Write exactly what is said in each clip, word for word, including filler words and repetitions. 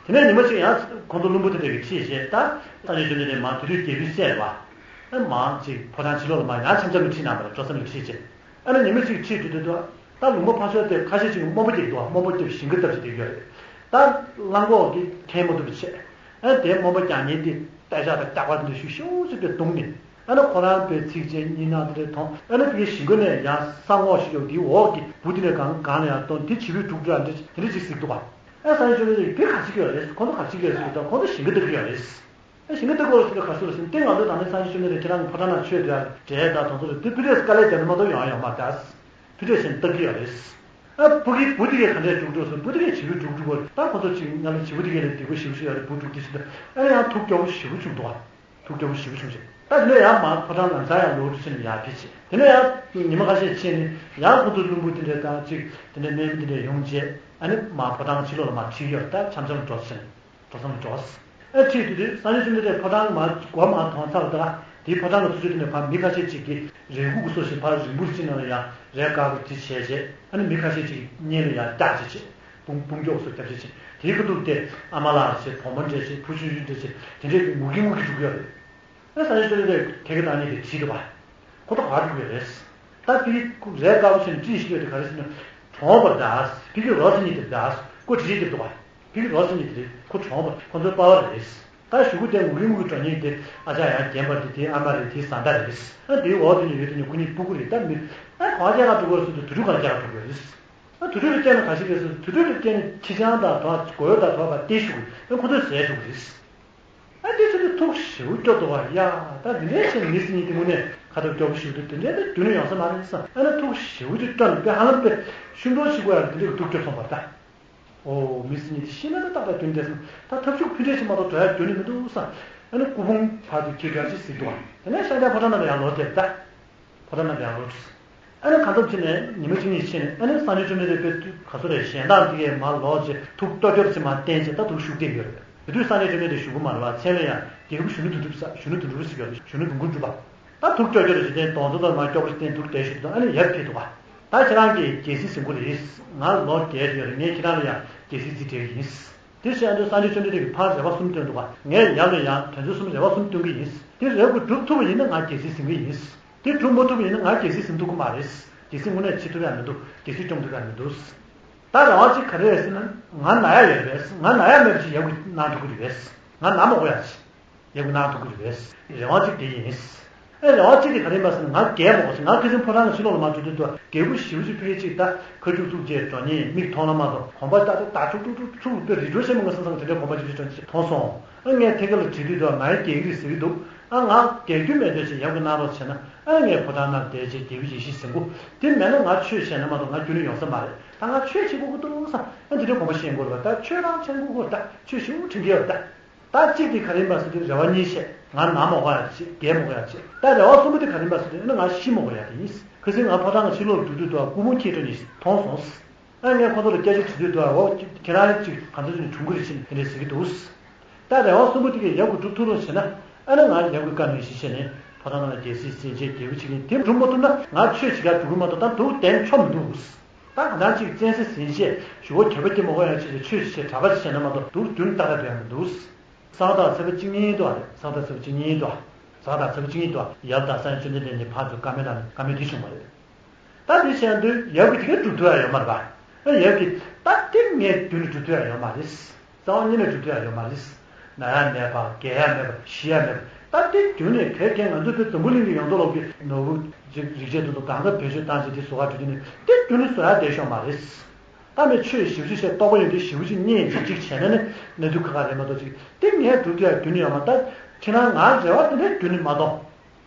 དེ་ནས་ཉི་མ་གཅིག་ཡང་ཁོང་ཚོ་བློན་པོ་དེ་འདྲ་གིས་ཁྲིད་བྱས། ད་སངས་རྒྱས་བཅོམ་ལྡན་འདས་མར་དེ་དུས་རྒྱལ་པོའི་སྲས་རེད་པ། ཨ་མར་ཅིག་ཕོ་བྲང་ཕྱི་ལོགས་ལ་མར་ཡང་འཆམ་འཆམ་གྱིས་ཁྲིད་གནང་བ་རེད། སྤྲོ་བསམ་གྱིས་ཁྲིད་བྱས། ཨ་ནི་ཉི་མ་གཅིག་ཁྲིད་དུས་དུས་དུས་ད་ལུང་པ་ཕར་ཕྱོགས་དེར་ཁ་ཤས་ཅིག་རྨོན་པ་རྒྱག་གི་འདུག་རྨོན་པ་རྒྱབ་ཞིང་ཁ་བཏབ་བྱས་བསྡད་ཀྱི་ཡོད་རེད། ད་གླང་གོག་གིས་འཐེན་མ་ཐུབ་པ་བྱས། ཨ་དེ་རྨོན་པ་རྒྱག་མཁན་དེ་དཔེ་ཆ་དང་སྐྱག་པ་དེ་འདྲ་ཤུགས་ཤུགས་ཅིག་དཔེ་བརྡུངས་ནས། ཨ་ནི་ཁོ་རང་དཔེ་ཚིགས་བཅད་གཉིས་སྣང་དེ་འདྲ་མཐོང་། ཨ་ནི་དེ་གའི་ཞིང་ཁ་ནས་ཡང་ས་ངོགས་ཤིག་ཡོད། དེའི་འོག་གི་སྦུག་དེ་ནས་སྒང་སྒང་ལ་ཡང་བཏོན། དེ་བྱི་བོས་སྒྲུག་སྒྲུག་ཨ་འདྲ་དེ་འདྲ་ཅིག་ཟེར་གྱི་འདུག་པ། ཨ་སངས་རྒྱས་བཅོམ་ལྡན་འདས་ཀྱིས་དེ་ག་རེ་བྱེད་ཀྱི་ཡོད་རེད། ཁོང་ཚོ་ག་རེ་བྱེད་ཀྱི་ཡོད་རེད་ཟེར་དུས། ད་ཁོང་ཚོ་ཞིང་ཁ་བཏབ་ཀྱི་ཡོད་རེད། ཨ་ཞིང་ཁ་བཏབ་དགོས་ཟེར་དུས་ག་རེ་ཟེར་ཟེར་ན། དེ་ང་ཚོས་ད་ནི་སངས་རྒྱས་བཅོམ་ལྡན་འདས་ཁྱེད་རང་གི་ཕོ་བྲང་ནང་མཆོད་དེ་འབྲས་དང་དེ་ཚོ་རེད། དེ་ཕུལ་རེས་དཀའ་ལས་རྒྱབ་ན་མ་གཏོགས་ཡོང་ཡ་ཡོད་མ་རེད། ད་ཕུལ་རེས་བྱས་ནས་བཏབ་ཀྱི་ཡོད་རེད། ཨ་བུ་གི་བུ་དེ་གས་ག་འདྲས་སྒྲུག་འགྲོ་ཟེར། བུ་དེ་གས་བྱི་བོས་སྒྲུག་སྒྲུག་པ་རེད། ད་ཁོ་ཚོ་ཅིག་ང་ལ་བྱི་བོ་དེ་གས་ལས་སྡིག་པ་ཞེ་པོ་ཅིག་ཡོད་རེད། བུ་སྒྲུག་དེ་བྱེད་དུས་ཨ་ནི་ཡང་ཐུགས་སྐྱོ་པོ་ཞེ་པོ་བྱུང་འདུག་པ། ཐུགས་སྐྱོ་པོ་ཞེ་པོ་བྱུང་ཞིང་། ད་དེ་ནས་ཡང་མར་ཕོ་བྲང་ལམ་སང་ཡང་ལོག་འགྲོ་བྱས་ནས་ཡར་ཕེབས་བྱས། དེ་ནས་ཡང་ཉི་མ་ཁ་ཤས་ཕྱིན་ནས་ཡང་ཁོ་ཚོ་བློན་པོ་དེ་འདྲས་དང་ཅིག་དེ་འདྲས་སྨན་པ་དེ་འདྲས་ཡོང་བྱས། ཨ་ནི་མར་ཕོ་བྲང་ཕྱི་ལོགས་ལ་མར་ཁྲིད་ཡོད། ད་འཆམ་འཆམ་འགྲོ་བྱས་ནས་འགྲོ་བསམ་འགྲོ། ཨ་ཁྲིད་དུས་དེ་སངས་རྒྱས་བཅོམ་ལྡན་འདས་ཕོ་བྲང་མར་སྒོ་མར་ཐོན་ཚར་བ་དང་། དེའི་ཕོ་བྲང་གི་ཚུར་ཕྱོགས་དེ་ནས་ཕར་མི་ཁ་ཤས་ཅིག་གིས་རས་ཁུག་གི་བཟོ་ཞིག་ཕར་རིང་པོ་ཅིག་ནང་ལ་ཡང་རས་དཀར་པོ་དེ་བྱས་བྱས། ཨ་ནི་མི་ཁ་ཤས་ཅིག་གི་སྙིང་ལ་ཡང་བཀྱག་བྱས་བྱས། དཔུང་དཔུང་ཀྱོག་སོགས་བརྒྱབ་བྱས་བྱས། དེའི་ཁ་ཐུག་དེ་ཨ་མ་ལགས་བྱས། བུ་མོ་འདྲ་བྱས། བུ་ཆུང་ཆུང་འདྲ་བྱས། དེ་འདྲས་ཀྱི་ངུ་གིན་ངུ་གིན་འགྲོ་གི་ཡོད་རེད། ཨ་སངས་རྒྱས་བཅོམ་ལྡན་འདས་ཐད་ཀའི་བཏང་ནས་དེ་བྲིས་འདུག་པ། ཁོ་ཐག་ག་འགྲོ་གི་རེད། ད་ཕ་གི་རས་དཀར་པོ་ཞིག་ནས་བྲིས་ཤིག་ཡོད་དེ་ག་རེ་ཟེར་ན། གྲོངས་པ་རེད་ད། ཕ་གི་རོ་ཟེར་མཁན་དེ་རེད་ད། ཁོ་བྲིས་བྲིས་འདུག་པ། ཕ་གི་རོ་ཟེར་མཁན་དེ་རེད། ཁོ་གྲོངས་པ། ཁོ་ཚོའི་པ་ཕ་རེད། ད་གཞུག་གུ་དེ་ངུ་གིན་ངུ་གིན་འགྲོ་མཁན་དེ་ཨ་ཅག་ཡང་རྒན་པ་རེད། དེའི་ཨ་མ་རེད། དེའི་བཟའ་ཟླ་རེད། ཨ་དེའི་འོག་དེ་ནས་ཡོད་དེ་ནི་ཁོ་གཉིས་སྤུ་གུ་རེད། ད་མི་ཨ་གང་ཅག་ག་འགྲོ་དགོས་ཟེར་དུས་དུས་དྲུག་གང་ཅག་ག་འགྲོ་དགོས་རེད། ཨ་དུར་ཁྲོད་ལ་བསྐྱལ་ན་ག་ཞིག་རེད་ཟེར། དུར་ཁྲོད་ལ་བསྐྱལ་ནས་ཁྱི་སྤྱང་དང་དོ། མགོ་ཡོ་དང་དོ་བ་སྟེར་ཞུགས་རེད། ཨ་ཁོ་ཚོས་ཟས་ཞུགས་རེད། ཨ་འདི་ཚོ་འདི་ཐུགས་ཞེ་པོ་སྐྱོ་འདུག་པ། ཡ་ད་འདི་འདྲའི་ཆེ་མི་སྲིད་ཉིད་དེ་དངོས་གནས་ཁ་ཐུག་སྐྱོ་པོ་ཞིག་འདུག་དེ་འདྲའི་ད་རྒྱུ་ནི་ཡོང་ས་མ་རེད་བསམ། ཨ་ནི་ཐུགས་ཞེ་པོ་ཅིག་སྐྱོ་ནས་དཔེ་ཧ་ལམ་དཔེ་ཤུགས་འགྲོ་ཞིག་དགོས་ཡ་དེ་འདྲའི་ཐུགས་སྐྱོ་སོང་བ་ད། ཨོ་མི་སྲིད་ཉིད་དེ་ཤི་ན་ད་ཏག་ཏག་རྒྱུ་ནི་བསྡད་སོང་། ད་ཐབས་ཤུགས་ཕུད་རེས་ཅིག་མ་གཏོགས་འགྲོ་ཡ་རྒྱུ་ནི་མི་འདུག་བསམ། ཨ་ནི་སྐུ་ཕུང་ཕར་དུ་ཁྱེར་རྒྱ་ཅིག་གཟིགས་འདུག་ཨ་དེ་ནས་ཤར་རྒྱག་ཕོ་བྲང་ནང་ལ་ཡར་ལོག་བསྡད་ད། ཕོ་བྲང་ནང་ལ་ཡར་ལོག་འགྲོ། ཨ་ནི་གང་འཚམ་ཕྱིན་ནས་ཉི་མ་གཅིག་གཉིས་ཕྱིན་ནས། ཨ་ནི་སངས་རྒྱས་བཅོམ་ལྡན་འདས་དཔེ་དུས་ག་ཚོད་རེད། གཞན་དག་འདི་གས་མར་ལོག་བྱས་ཐུགས་སྟོབས་སྐྱོར་ཅིག་མར་བསྟན་བྱས་ད་ཐུགས་ཤུགས་ལྡན་ཡོད་རེད། དེ་དུས་སངས་རྒྱས་བཅོམ་ལྡན་འདས་གཞུག་གུ་མར་ལ་མཚན་ལ་ཡང་རྒྱལ་པོ་གཞོན་ནུ་དོན་གྲུབ་ཟེར། གཞོན་ནུ་དོན་གྲུབ་ཟེར་གྱི་ཡོད་རེད། གཞོན་ནུ་དོན་གྲུབ་འགྲུབ་པ། ད་ཐུགས་སྐྱོ་སྐྱོ་རེ་བྱས་ཏེ་གདོང་ཚོ་དང་མར་སྐྱོ་པོ་ཞིག་བསྟན་ཐུགས་བདེ་ཞིག་འདུག་ཨ་ནི་ཡར་ཕེབས་འདུག་ག་ད་ཁྱེད་རང་གིས་རྒྱལ་སྲིད་ཟིན་གྱི་རེད། ང་ལོ་རྒས་ཡོད་རེད། ངས་ཁྱེད་རང་ལ་ཡང་རྒྱལ་སྲིད་རྩིས་སྤྲད་ཀྱི་ཡིན། དེ་བྱས་ན་སངས་རྒྱས་བཅོམ་ལྡན་འདས་ཀྱིས་ཕར་རེ་བ་གསུམ་བཏོན་འདུག་ག་ངས་ཡར་ལ་ཡང་དོན་ཚན་གསུམ་རེ་བ་གསུམ་བཏོན་གྱི་ཡིན། དེ་རེ་དགུ་འགྲུབ་ཐུབ་པ་ཡིན་ན་ང་རྒྱལ་སྲིད་ཟིན་གྱི་ཡིན། དེ་འགྲུབ་མ་ཐུབ་པ་ཡིན་ན་ང་རྒྱལ་སྲིད་ཟིན་ཐུབ་ཀྱི་མ་རེད། རྒྱལ་སྲིད་དངོས་གནས་བྱེད་ཐུབ་ཡ་མི་འདུག་རྒྱལ་སྲིད་སྐྱོང་ཐུབ་ཡ་མི་འདུག་ད་རེ་བ་གཅིག་ག་རེ་རེད་ཟེར་ན། ང་ན་ཡ་ཡོད་རེད། ང་ན་ཡ་མེད་པ་ཅིག་ཡག་པོ་གནང་ཐུབ་ཀྱི་རེད། ང་ན་མ་དགོས་ཡ་ཅིག་ཡག་པོ་གནང་ཐུབ་ཀྱི་རེད། རེ་བ་གཅིག་དེ་ཡིན། ཨེ་རེ་བ་གཅིག་དེ་ག་རེ་ཡིན་པ་ཟེར་ན། ང་རྒས་མ་དགོས་ཟེར། ང་ཁ་སང་ཕོ་བྲང་གི་ཕྱི་ལོགས་ལ་མར་འགྲོ་དུས་དུ་རྒད་པོ་ཞེ་པོ་ཅིག་ཕ་གི་ཅིག་ད་ཁ་སྐྱུག་བཙུགས་བྱས་འགྲོ་མཁན། མིག་མཐོང་ན་མ་གཏོགས་གོམ་པ་ཏག་ཏག་ཏག་ཚུགས་ཚུགས་ཚུགས་པའི་རི་ཁྲོད་ཆེན་པོ་ངོས་ཟིན་ཙང་དེ་འདྲའི་གོམ་པ་ཅིག་ཅིག་མཐོང་སོང་། ཨ་ངས་ཐད་ཀར་ལ་དྲིས་དུས་དུ་ང་ཡི་རྒས་ཀྱི་རེད་ཟེར་གྱི་འདུག་ཨ་ང་རྒས་རྒྱུ་མེད་འདོད་ཅིག་ཡག་པོ་གནང་རོགས་བྱས་ན། ཨ་ངས་ཕོ་བྲང་ནང་བསྡད་བྱས་རྒྱལ་པོའི་ཡེ་ཤེས་ཟིན་གོ། དེ་མེད་ན་ང་ཆོས་བྱས་ན་མ་གཏོགས་ང་རྒྱུ་ནི་ཡོང་ས་མ་རེད། ད་ང་ཆོས་བྱེད་དགོས་ཀྱི་འདུག་བསམ། ཨ་འདི་འདྲའི་གོམ་པ་བཤད་དགོས་རེད་པ། ད་ཆོས་རང་བྱེད་དགོས་ཀྱི་རེད། ད་ཆོས་ཞེ་པོ་དྲན་གྱི་ཡོད་ད། ད་གཅིག་དེ་ག་རེ་ཡིན་པ་ཟེར་དུས་རེ་བ་གཉིས་བཤད། ང་ན་མ་དགོས་ཡ་གཅིག་རྒས་མ་དགོས་ཡ་གཅིག་ད་རེ་བ་གསུམ་པོ་དེ་ག་རེ་ཡིན་པ་ཟེར་དུས་ཨ་ནི་ང་ཤི་མ་དགོས་ཡ་དེ་ཡིན། ཁ་སང་ང་ཕོ་བྲང་གི་ཕྱི་ལོགས་ལ་འགྲོ་དུས་དུ་སྐུ་ཕུང་འཁྱེར་འགྲོ་མཁན་ཞིག་མཐོང་སོང་། ཨ་ངས་ཁོ་ཚོ་ལ་སྐད་ཆ་དྲིས་དུས་དུ་འོ་ཁྱེད་རང་གཅིག་གང་འདྲ་ཅིག་ནས་བྱུང་གི་རེད་ཟེར་དེ་འདྲས་ཟེར་གྱི་འདུག་ད་རེ་བ་གསུམ་པོ་དེ་གས་ཡག་པོ་འགྲུབ་ཐུབ་རོགས་བྱས་ན། ཨ་ནི་ང་ཡག་པོའི་བཀའ་གནང་ཞིག་བྱས་ནས་ཕོ་བྲང་ནང་ལ་རྒྱལ་སྲིད་བྱིན་བྱས་རྒྱལ་པོ་བྱེད་ཀྱི་ཡིན། དེ་འགྲུབ་མ་ཐུབ་ན་ང་ཆོས་བྱེད་ག་འགྲོ་གི་མ་གཏོགས་ད་འདུག་བསྡད་ཆོག་མི་འདུག་ད་གང་ལྟར་ཅིག་བཙན་ས་ཟིན་བྱས་ཞུ་བ་གྱོད་པ་སྐྱེ་མ་དགོས་ཡ་ཆེད་དུ་ཆོས་བྱེད་གྲྭ་པ་བྱས་ན་མ་གཏོགས་འདུག་རྒྱུན་ཏག་ཏག་འགྲོ་ཡ་མི་འདུག་གཟའ་ཟླ་ཚེས་པ་གཅིག་གཉིས་དུ་ཨ་རེད། གཟའ་ཟླ་ཚེས་པ་གཅིག་གཉིས་དུ་ཨ། གཟའ་ཟླ་ཚེས་པ་གཅིག་གཉིས་དུ་ཨ། ཡབ་དང་སངས་རྒྱས་བཅོམ་ལྡན་འདས་གཉིས་ཕར་ཚུར་བཀའ་མོལ་གནང་ནས་བཀའ་མོལ་འདི་བྱུང་བ་རེད། ད་འདི་བྱས་དུས་ཡབ་ཀྱིས་དེ་ག་སྒྲུབ་ཐུབ་ཡ་ཡོད་མ་རེད་པ། ཨ་ཡབ་ཀྱིས་ད་དེ་ངས་རྒྱུན་ནས་སྒྲུབ་ཐུབ་ཡ་ཡོད་མ་རེད། རྩ་བ་ཉིད་ནས་སྒྲུབ་ཐུབ་ཡ་ཡོད་མ་རེད། ན་ཡ་མེད་པ། རྒས་ཡ་མེད་པ། ཤི་ཡ་མེད་པ། ད་དེ་རྒྱུན་ནས་གལ་གལ་ང་ཚོ་བོད་འཛམ་བུ་གླིང་གི་ཡོངས་རྫོགས་ལོག་གི་ནོར་བུ་ཅིག་རིགས་ཆད་དེ་ཚོ་གང་ག་བེད་སྤྱོད་བཏང་བྱས་དེ་བཟོ་ག་འགྲོ་དུས་ནས་དེ་རྒྱུན་ནས་བཟོ་ཡ་བསྡད་ཤོག་མ་རེད། ད་མི་ཆོས་ཞེ་པོ་ཅིག་བཤད་རྟོགས་པ་ཡོད་དེ་ཞེ་པོ་ཅིག་རྙེད་ཅིག་ཅིག་བྱས་ན་ནི་གནད་དོན་ཁག་ཁག་རེད་མ་གཏོགས་ཅིག་དེ་ངས་སྒྲུབ་ཐུབ་ཡ་རྒྱུན་ནས་ཡོད་མ། ད་ཁྱེད་རང་ང་རེ་བ་དེ་འདྲའི་རྒྱུན་ནས་མ་གཏོང་།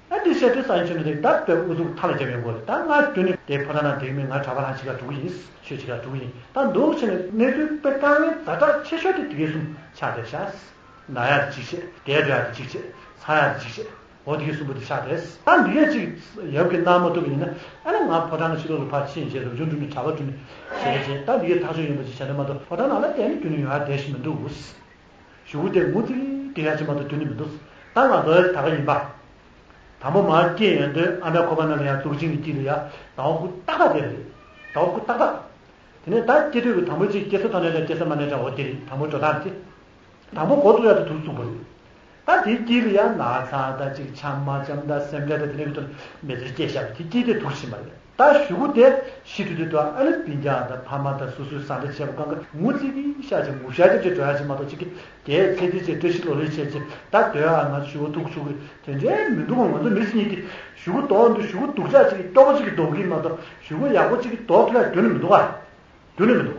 ཨ་འདི་བཤད་དུས་སངས་རྒྱས་བཅོམ་ལྡན་འདས་ད་དཔེ་ཨུ་ཚུགས་མཐའ་ལ་རྒྱབ་ཡོང་གི་རེད། ད་ང་རྒྱུན་ནས་དེ་ཕོ་བྲང་ནང་བསྡད་ཀྱི་མེད། ང་གྲྭ་པ་རང་བྱེད་ག་འགྲོ་གི་ཡིན། ཆོས་བྱེད་ག་འགྲོ་གི་ཡིན། ད་འདུག་བྱས་ནས་གནས་ཚུལ་དཔེ་དཀའ་ངལ་ཛ་དྲག་ཆེ་ཤོས་དེ་དེ་གའི་གསུམ་ཆགས་བསྡད་ཤག་ན་ཡག་དེ་གཅིག་བྱས། རྒས་འགྲོ་ཡག་དེ་གཅིག་བྱས། ཚང་ཡག་དེ་གཅིག་བྱས། འོ་དེ་གའི་གསུམ་པོ་དེ་ཆགས་བསྡད། ད་འདི་གས་གཅིག་ཡབ་ཀྱིས་གནང་མ་ཐུབ་པ་ཡིན་ན། ཨ་ནི་ང་ཕོ་བྲང་གི་ཕྱི་ལོགས་ལ་ཕར་ཕྱིན་བྱས་རབ་བྱུང་བསྒྲུབས་ནས་གྲྭ་པ་བསྒྲུབས་ནས་བྱས་བྱས། ད་འདི་གས་ཐག་ཆོད་ཡིན་པ་ཅིག་བྱས་ན་མ་གཏོགས་ཕོ་བྲང་ནང་ལ་བསྡད་ནས་རྒྱུན་ནས་ཡོང་ཡག་བསྡད་ཤེས་མི་འདུག་གཞུག་གུ་དེ་ངོ་ཙི་གེ་ཡ་ཅིག་མ་གཏོགས་རྒྱུན་ནས་མི་འདུག་ད་ང་ཚོ་ད་ག་ཡིན་པ། དང་པོ་མར་སྐྱེས་ཡོང་དུས་ཨ་མའི་ཁོག་པ་ནང་ལ་ཡང་གཙུག་ཆེན་གྱི་དཀྱིལ་ལ་ཡ་ཟླ་བ་དགུ་ཏག་ཏག་བསྡད་རེད། ཟླ་བ་དགུ་ཏག་ཏག་དེ་ནས་ད་སྐྱེ་དུས་ཀྱི་དང་པོ་གཅིག་སྐྱེ་ས་ཐོག་ནས་ལ་སྐྱེ་ས་མ་ནས་འདྲ་བོ་དེ་རེད། དང་པོ་འགྲོ་སྟངས་དེ། དང་པོ་འགོ་བཙུགས་ཡག་དེ་དུག་བཙུགས་པ་རེད། ད་དེའི་དཀྱིལ་ལ་ཡང་ན་ཚ་དང་ཅིག་ཆམ་མ་ཆམ་དང་སེམས་ཁྲལ་དང་དེ་འདྲའི་གི་ཐོག་ནས་མེ་མདའ་སྐྱེས་བཞག་པ་དེ་དཀྱིལ་དེ་དུག་ཕྱིན་པ་རེད། ད་གཞུག་གུ་དེ་ཤི་དུས་དེ་དུ་ཨ་ནི་སྤུན་ཀྱག་དང་ཕ་མ་དང་སོ་སོའི་བཟའ་ཟླ་བྱས་པ་གང་ག་ངུ་ཙིག་གེ་ཤ་ཅིག་ངུ་ཤ་ཅིག་ཅིག་འགྲོ་ཡག་ཅིག་མ་གཏོགས་ཅིག་གི་རྒྱལ་ཚེ་འདི་ཅིག་བཀྲ་ཤིས་ལོ་ལེགས་བྱས་ཅིག་ད་སྡོད་ཨ་ང་ཞུ་བ་ཐུག་ཆུག་གི་དེ་འདྲའི་མི་འདུག་ང་ཚོ་མི་ཚེ་གཉིས་ཀྱི་གཞུག་གུ་དོག་འདུག་གཞུག་གུ་སྡུག་ཅག་ཅིག་གི་སྐྱོ་པོ་ཅིག་གི་སྡུག་གི་མ་གཏོགས་གཞུག་གུ་ཡག་པོ་ཅིག་གི་དོག་ཐུབ་ཡག་རྒྱུན་ནས་མི་འདུག་ག་རྒྱུན་ནས་མི་འདུག་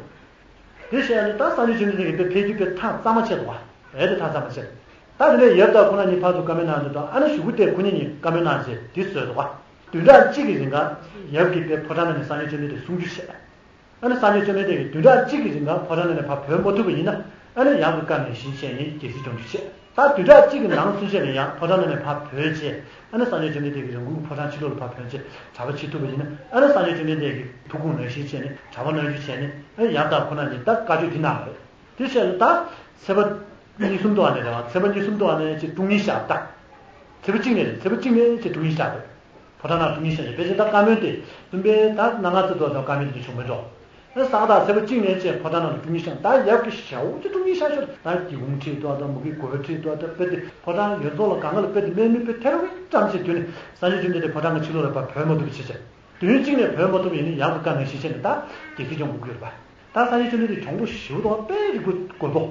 དེ་བཤད་ན་ད་སངས་རྒྱས་བཅོམ་ལྡན་འདས་ཀྱི་དཔེ་འཕེལ་འགྱུར་དཔེ་ཐེངས་གཙང་མ་བྱས་འདུག་ག་འོ་དེ་ཐེངས་གཙང་མ་བྱས། ད་དེ་ནས་ཡབ་དང་ཁོ་ན་གཉིས་ཕར་ཚུར་བཀའ་མོལ་གནང་དུས་དང་ཨ་ནི་གཞུག་གུ་དེ་ཁོ་གཉིས་གཉིས་བཀའ་མོལ་གནང་རྗེས་འདི་བཟོས་འདུག་ག་བདུན་ཕྲག་གཅིག་གི་རིང་ག་ཡབ་ཀྱི་དཔེ་ཕོ་བྲང་ནང་ནས་སངས་རྒྱས་བཅོམ་ལྡན་འདས་སུམ་ཅུ་བཤད། ཨ་ནི་སངས་རྒྱས་བཅོམ་ལྡན་འདས་ཀྱིས་བདུན་ཕྲག་གཅིག་གི་རིང་ག་ཕོ་བྲང་ནང་ནས་ཕར་བྲོས་མ་ཐུབ་པ་ཡིན་ན་ཨ་ནི་ཡབ་ཀྱི་བཀའ་ནང་བཞིན་བྱས་ནས་རྒྱལ་སྲིད་སྐྱོང་རྒྱུ་བྱས། ད་བདུན་ཕྲག་གཅིག་གི་ནང་ཚུན་ཆད་ལ་ཡང་ཕོ་བྲང་ནང་ནས་ཕར་བྲོས་རྗེས་ཨ་ནི་སངས་རྒྱས་བཅོམ་ལྡན་འདས་ཀྱིས་རང་འགུལ་གྱིས་ཕོ་བྲང་ཕྱི་ལོགས་ལ་ཕར་བྲོས་རྗེས་གྲྭ་པ་བྱེད་ཐུབ་པ་ཡིན་ན་ཨ་ནི་སངས་རྒྱས་བཅོམ་ལྡན་འདས་ཀྱིས་ཐུགས་དགོངས་ནང་བཞིན་བྱས་ནས་གྲྭ་པ་གནང་རྒྱུ་བྱས་ནས་ཨ་ནི་ཡབ་དང་ཁོ་ན་གཉིས་ད་བཀའ་ཆོས་འདི་གནང་བ་རེད། དེ་བྱས་ན་ད་ཚེས་པ་གཉིས་གསུམ་དུ་ཨ་ནི་རེད་བ། ཚེས་པ་གཉིས་གསུམ་དུ་ཨ་ནི་ཅིག་དཀྲུག་ཉེན་བཞག་ད། ཚེས་པ་གཅིག་ནས་རེད། ཚེས་པ་གཅིག་ནས་ཅིག་དཀྲུག་ཉེན་བཞག་རེད། ཕོ་བྲང་ནང་དཀྲུག་ཉེན་བཞག་རེད། ཕལ་ཆེར་ད་བཀའ་མོལ་དེ་བཙུན་པས་ད་གནངས་ཚེ་དུ་ད་བཀའ་མོལ་དེ་བྱུང་མེད་འགྲོ། ཨ་ས་ག་ཟླ་ཚེས་པ་གཅིག་ནས་ཅིག་ཕོ་བྲང་ནང་དུ་དཀྲུག་ཉེན་བཞག་ད་ཡབ་ཀྱི་ཞལ་འོག་ཅིག་དཀྲུག་ཉེན་བཞག་ཤོར་ད་སྒེའུ་ཁུང་ཁྲིད་དོ་ད་མུ་གེ་སྒོ་ཁྲིད་དོ་ད་དཔེ་དེ་ཕོ་བྲང་ཡོངས་རྫོགས་ལ་གང་ག་ལ་དཔེ་དེ་དམག་མི་དཔེ་ཐེ་རུ་གི་བཀྲམ་བྱས་དུས་ནས་སངས་རྒྱས་བཅོམ་ལྡན་འདས་ཕོ་བྲང་གི་ཕྱི་ལོགས་ལ་ཕར་བྲོས་མ་ཐུབ་པ་བྱས་བྱས། དུས་ཡུན་གཅིག་ནས་བྲོས་མ་ཐུབ་པ་ཡིན་ན་ཡབ་ཀྱི་བཀའ་ནང་བཞིན་བྱས་ནས་ད་རྒྱལ་སྲིད་སྐྱོང་དགོས་ཀྱི་ཡོད་རེད་པ། ད་སངས་རྒྱས་བཅོམ་ལྡན་འདས་གྱོང་པོ་ཞེ་པོ་འདུག་པ། དཔེ་རིག་པ་དགོས་པོ།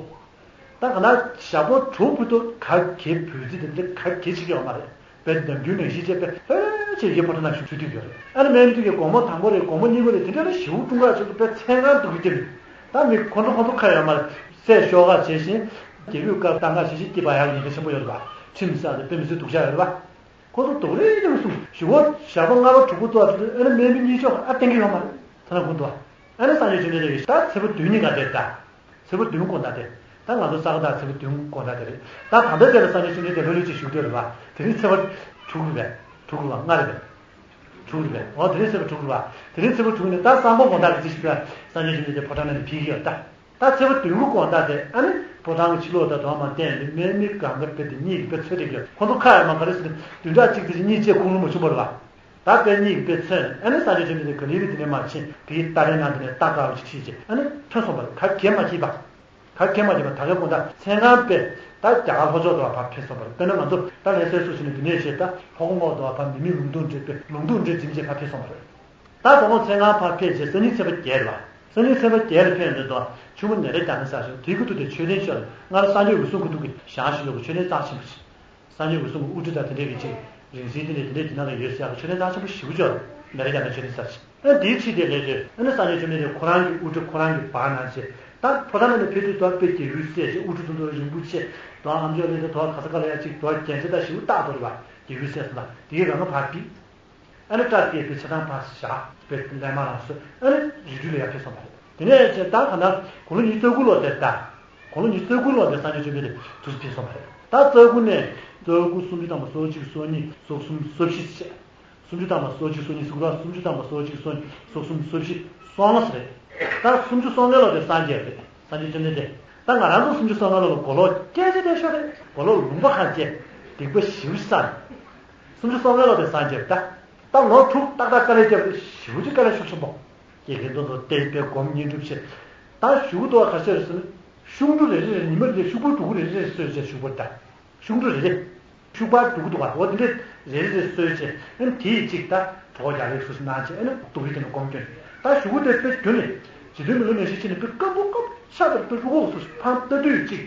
ད་ག་ན་ཞག་པོ་དྲུག་བར་དུ་ག་གེ་བུ་ཙི་དེ་འདྲ་ག་གེ་བྱེད་ཀྱི་ཡོད་མ་རེད། དཔེ་ནམ་རྒྱུན་ནང་བཞིན་བྱས་པའི་ཧོལ་ཆེ་ཡི་ཕོ་བྲང་ནང་བཞུགས་ཐུབ་ཀྱི་ཡོད་རེད། ཨ་ནི་སྨན་དུས་ཀྱི་དགོང་མོ་དང་པོ་རེད། དགོང་མོ་གཉིས་པ་རེད། དེ་འདྲ་ལ་ཞེ་པོ་ཀྲུང་ག་ཆོག་གི་དཔེ་མཚན་གང་འདུག་གི་དེ་རེད། ད་མི་ཁོ་ཚོ་ཁོ་ཚོ་ཁ་ཡོད་མ་རེད། སྲས་ཤོག་ཁ་བྱེད་བཞིན་རྒྱལ་པོའི་བཀའ་བཏང་ག་བྱེད་བཞིན་སྐྱིད་པ་ཡག་ཉེན་ཁ་ཆེན་པོ་ཡོད་རེད་པ། ཁྲིམས་བསགས་ཏེ་དཔེ་མི་སྲིད་སྡུག་ཅག་ཡོད་རེད་པ། ཁོ་ཚོ་སྡུག་རེད་ཀྱང་གསུངས་ཞུ་བོ་ཞག་པོ་ལྔ་པ་དྲུག་པོ་ཙོག་ཨ་ནི་སྨན་མི་གཉིས་ཆོག་ཨ་བསྟན་གྱི་ཡོད་མ་རེད། ཐ་ན་ཁོང་ཚོ་ཨ་ནི་སངས་རྒྱས་བཅོམ་ལྡན་འདས་ཀྱིས་ད་ཚེས་པ་བདུན་ཉིན་ག་དེ་ད། ཚེས་པ་བདུན་དགོང་དག་དེ། ད་ང་ཚོ་ས་ག་ཟླ་ཚེས་པ་བདུན་དགོང་དག་དེ་རེད། ད་ད་ལྟ་དེ་ལ་སངས་རྒྱས་བཅོམ་ལྡན་འདས་ལྷོད་ལྷོད་ཅིག་བཞུགས་བསྡད་རེད་པ། དེ་རིང་ཚེས་པ་དྲུག་རེད་པས། དྲུག་རེད་པ། ལྔ་རེད་པས། དྲུག་རེད་པས། འོ་དེ་རིང་ཚེས་པ་དྲུག་རེད་པ། དེ་རིང་ཚེས་པ་དྲུག་ནས་ད་སང་དགོང་དགོང་དག་གི་ཅི་ཞིག་ལ་སངས་རྒྱས་བཅོམ་ལྡན་འདས་ཕོ་བྲང་ནང་ནས་ཕེབས་ཀྱི་ཡོད་ད། ད་ཚེས་པ་བདུན་གྱི་དགོང་དག་དེ་ཨ་ནི་ཕོ་བྲང་གི་ཕྱི་ལོགས་དང་དོང་མ་བསྟན་ནས་སྨན་མི་གང་ག་དཔེ་དེ་གཉིད་ཀྱི་དཔེ་ཚོད་དེ་གྱོན། ཁོ་ཚོ་ཁ་ཡ་མ་ག་རེ་ཟེར་ནས་བདུན་ཕྲག་གཅིག་དེ་གཉིད་ཅེས་ཁུངས་ལུང་མ་བྱུང་བ་རེད་པ། ད་དཔེ་གཉིད་ཀྱི་དཔེ་ཚོད་ཨ་ནི་སངས་རྒྱས་བཅོམ་ལྡན་འདས་ག་ལེ་རེ་དེ་ནས་མར་ཕྱིན་དེའི་ཏཱ་རེ་ནང་དེ་ནས་རྟ་དཀར་བ་ཅིག་ཁྱེར་བྱས་ཨ་ནི་ཐོན་སོང་བ་རེད། ག་གེ་མ་ཁྱེར་པ། ག་གེ་མ་ཁྱེར་པ་ད་གའི་དགོང་དག་མཚན་གང་དཔེ་ད་རྒྱ་གར་ལྷོ་ཕྱོགས་དུ་བ་ཕར་ཕེབས་སོང་བ་རེད། དཔེར་ན་ང་ཚོ་ད་ལྷ་སའི་སུ་ཞིག་ནས་འདི་ནས་བྱས་ད་ལྷོ་སྒོ་ངོགས་དུ་བ་ཕར་མི་མེད་ལུང་སྟོང་འདྲེ་དཔེ་ལུང་སྟོང་འདྲེ་འཛིན་བྱས་ཕར་ཕེབས་སོང་བ་རེད། ད་དགོང་མོ་མཚན་གང་ཕར་ཕེབས་རྗེས་སང་ཉིན་ཚེས་པ་བརྒྱད་རེད་པ། སང་ཉིན་ཚེས་པ་བརྒྱད་ལ་ཕེབས་ཡོང་དུས་དང་ཆུ་མོ་ནེ་ར་རྒྱ་ནི་ས་ཞོག་དེའི་ཁུ་ཐུག་དེ་མཆོད་རྟེན་ཤོར་སྔར་སངས་རྒྱས་འོད་སྲུང་ཁུ་ཐུག་གི་ཞང་ཞིག་ཡོད་པ་མཆོད་རྟེན་གཙང་ཆེན་པོ་ཞིག་སངས་རྒྱས་འོད་སྲུང་གི་དབུ་སྐྲ་དང་དེ་འདྲས་ཀྱི་ཅིག་རིང་བསྲེལ་དེ་འདྲས་དེ་འདྲས་དེ་ནང་ལ་ཡོད་ཟེར་ཡག་གི་མཆོད་རྟེན་གཙང་ཆེན་པོ་ཞེ་པོ་ཅིག་ཡོད་རེད། ནེ་ར་རྒྱ་ནི་མཆོད་རྟེན་ས་ཞིག་ཨ་དེའི་ཁྲིད་དེ་ལས་དེ་ཨ་ནི་སངས་རྒྱས་བཅོམ་ལྡན་འདས་ཁོ་རང་གི་དབུ་སྐྲ་ཁོ་རང་གི་འབག་གནང་བྱས་ད་ཕོ་བྲང་ནང་ནས་ཕེབས་དུས་དང་དཔེ་རྒྱལ་པོའི་སྲས་ཅིག་དབུ་སྐྲ་ཐུང་ཐུང་རིང་པོ་བྱས་དང་ཨ་མཆོག་ལས་དེ་དོ་ག་ས་ག་ལ་ཡ་ཅིག་དོ་རྒྱན་ཆ་ད་ཞེ་པོ་བཏགས་དོ་རེད་པ། རྒྱལ་པོའི་སྲས་སུ་ལ་དེའི་རང་ང་ཕར་བྲིས། ཨ་ནི་སྐྲ་བལྟས་པའི་ཆ་ཚང་ཕར་བཞག་པའི་ལན་མ་རང་སོ་ཨ་ནི་རི་ཁྲོད་ལ་ཡར་ཕེབས་སོང་བ་རེད། དེ་ནས་ཅེས་ད་ག་ན་དགུང་ལོ་ཉི་ཤུ་རྩ་དགུ་ལོ་དེར་ད། དགུང་ལོ་ཉི་ཤུ་རྩ་དགུ་ལོ་དེར་སངས་རྒྱས་བཅོམ་ལྡན་འདས་དུས་སུ་ཕེབས་སོང་བ་རེད། ད་རྩ་དགུ་ནས་རྩ་དགུ་སུམ་ཅུ་ཐམ་པ་སོ་གཅིག་སོ་གཉིས་སོ་གསུམ་སོ་བཞི་བྱས། སུམ་ཅུ་ཐམ་པ་སོ་གཅིག་སོ་གཉིས་སོ་དགུ་སུམ་ཅུ་ཐམ་པ་སོ་གཅིག་སོ་གཉིས་སོ་གསུམ་སོ་བཞི་སོ་ལྔ་རེད། ད་སུམ་ཅུ་སོ་ལྔ་ལོ་དེར་སངས་རྒྱས་རེད། སངས་རྒྱས་བཅོམ་ལྡན་འདས། ད་ང་རང་ཚོ་སུམ་ཅུ་སོ་ལྔ་ལོ་ལ་མགོ་ལོག་སྐད་ཆ་བཤད་ཤོག་རེད། མགོ་ལོག་ལུང་པ་གང་བཅད། སྡིག་པ་ཞེ་པོ་ཅིག་བསགས་ནས། སུམ་ཅུ་སོ་ལྔ་ལོ་དེར་སངས་རྒྱས་པ་ད། ད་ལོ་དྲུག་ཏག་ཏག་དཀའ་ལས་བརྒྱབ་པ་ཞེ་པོ་ཅིག་དཀའ་ལས་ཤུགས་ཆེན་པོ། དགེ་རྒན་ཚོ་ཚོ་བསྟེན་པའི་སྒོམ་བསྙེན་སྒྲུབ་བྱས། ད་བཞུགས་འདུག་ག་ག་ཚོད་རེད་ཟེར་ན། ཤུག་འབྲུ་རེ་རེ་རེ་ཉི་མ་རེ་ཤུག་པ་དྲུག་རེ་རེ་རེ་གསོས་བྱས་བཞུགས་པ་ད། ཤུག་འབྲུ་རེ་རེ། ཤུག་པ་དྲུག་འདུག་ག་འོ་དེ་འདྲས་རེ་རེ་རེ་གསོས་བྱས་ཨ་ནི་དེ་ཡི་གཅིག་ད་གྲོགས་རྒྱག་ལེགས་སུ་ཞིག་གནང་བྱས་ཨ་ནི་སྡུག་རུས་དེ་ནི་སྒོམ་སྐྱོན། ད་གཞུག་གུ་དེ་དཔེ་རྒྱུན་ནས་རྗེ་བཙུན་མི་ལ་ནང་བཞིན་བྱས་ནས་དཔེ་སྐམ་པོ་སྐམ་ཆགས་པར་དཔེ་རུ་ཁོག་སུ་ཕར་ལྟ་དུས་གཅིག་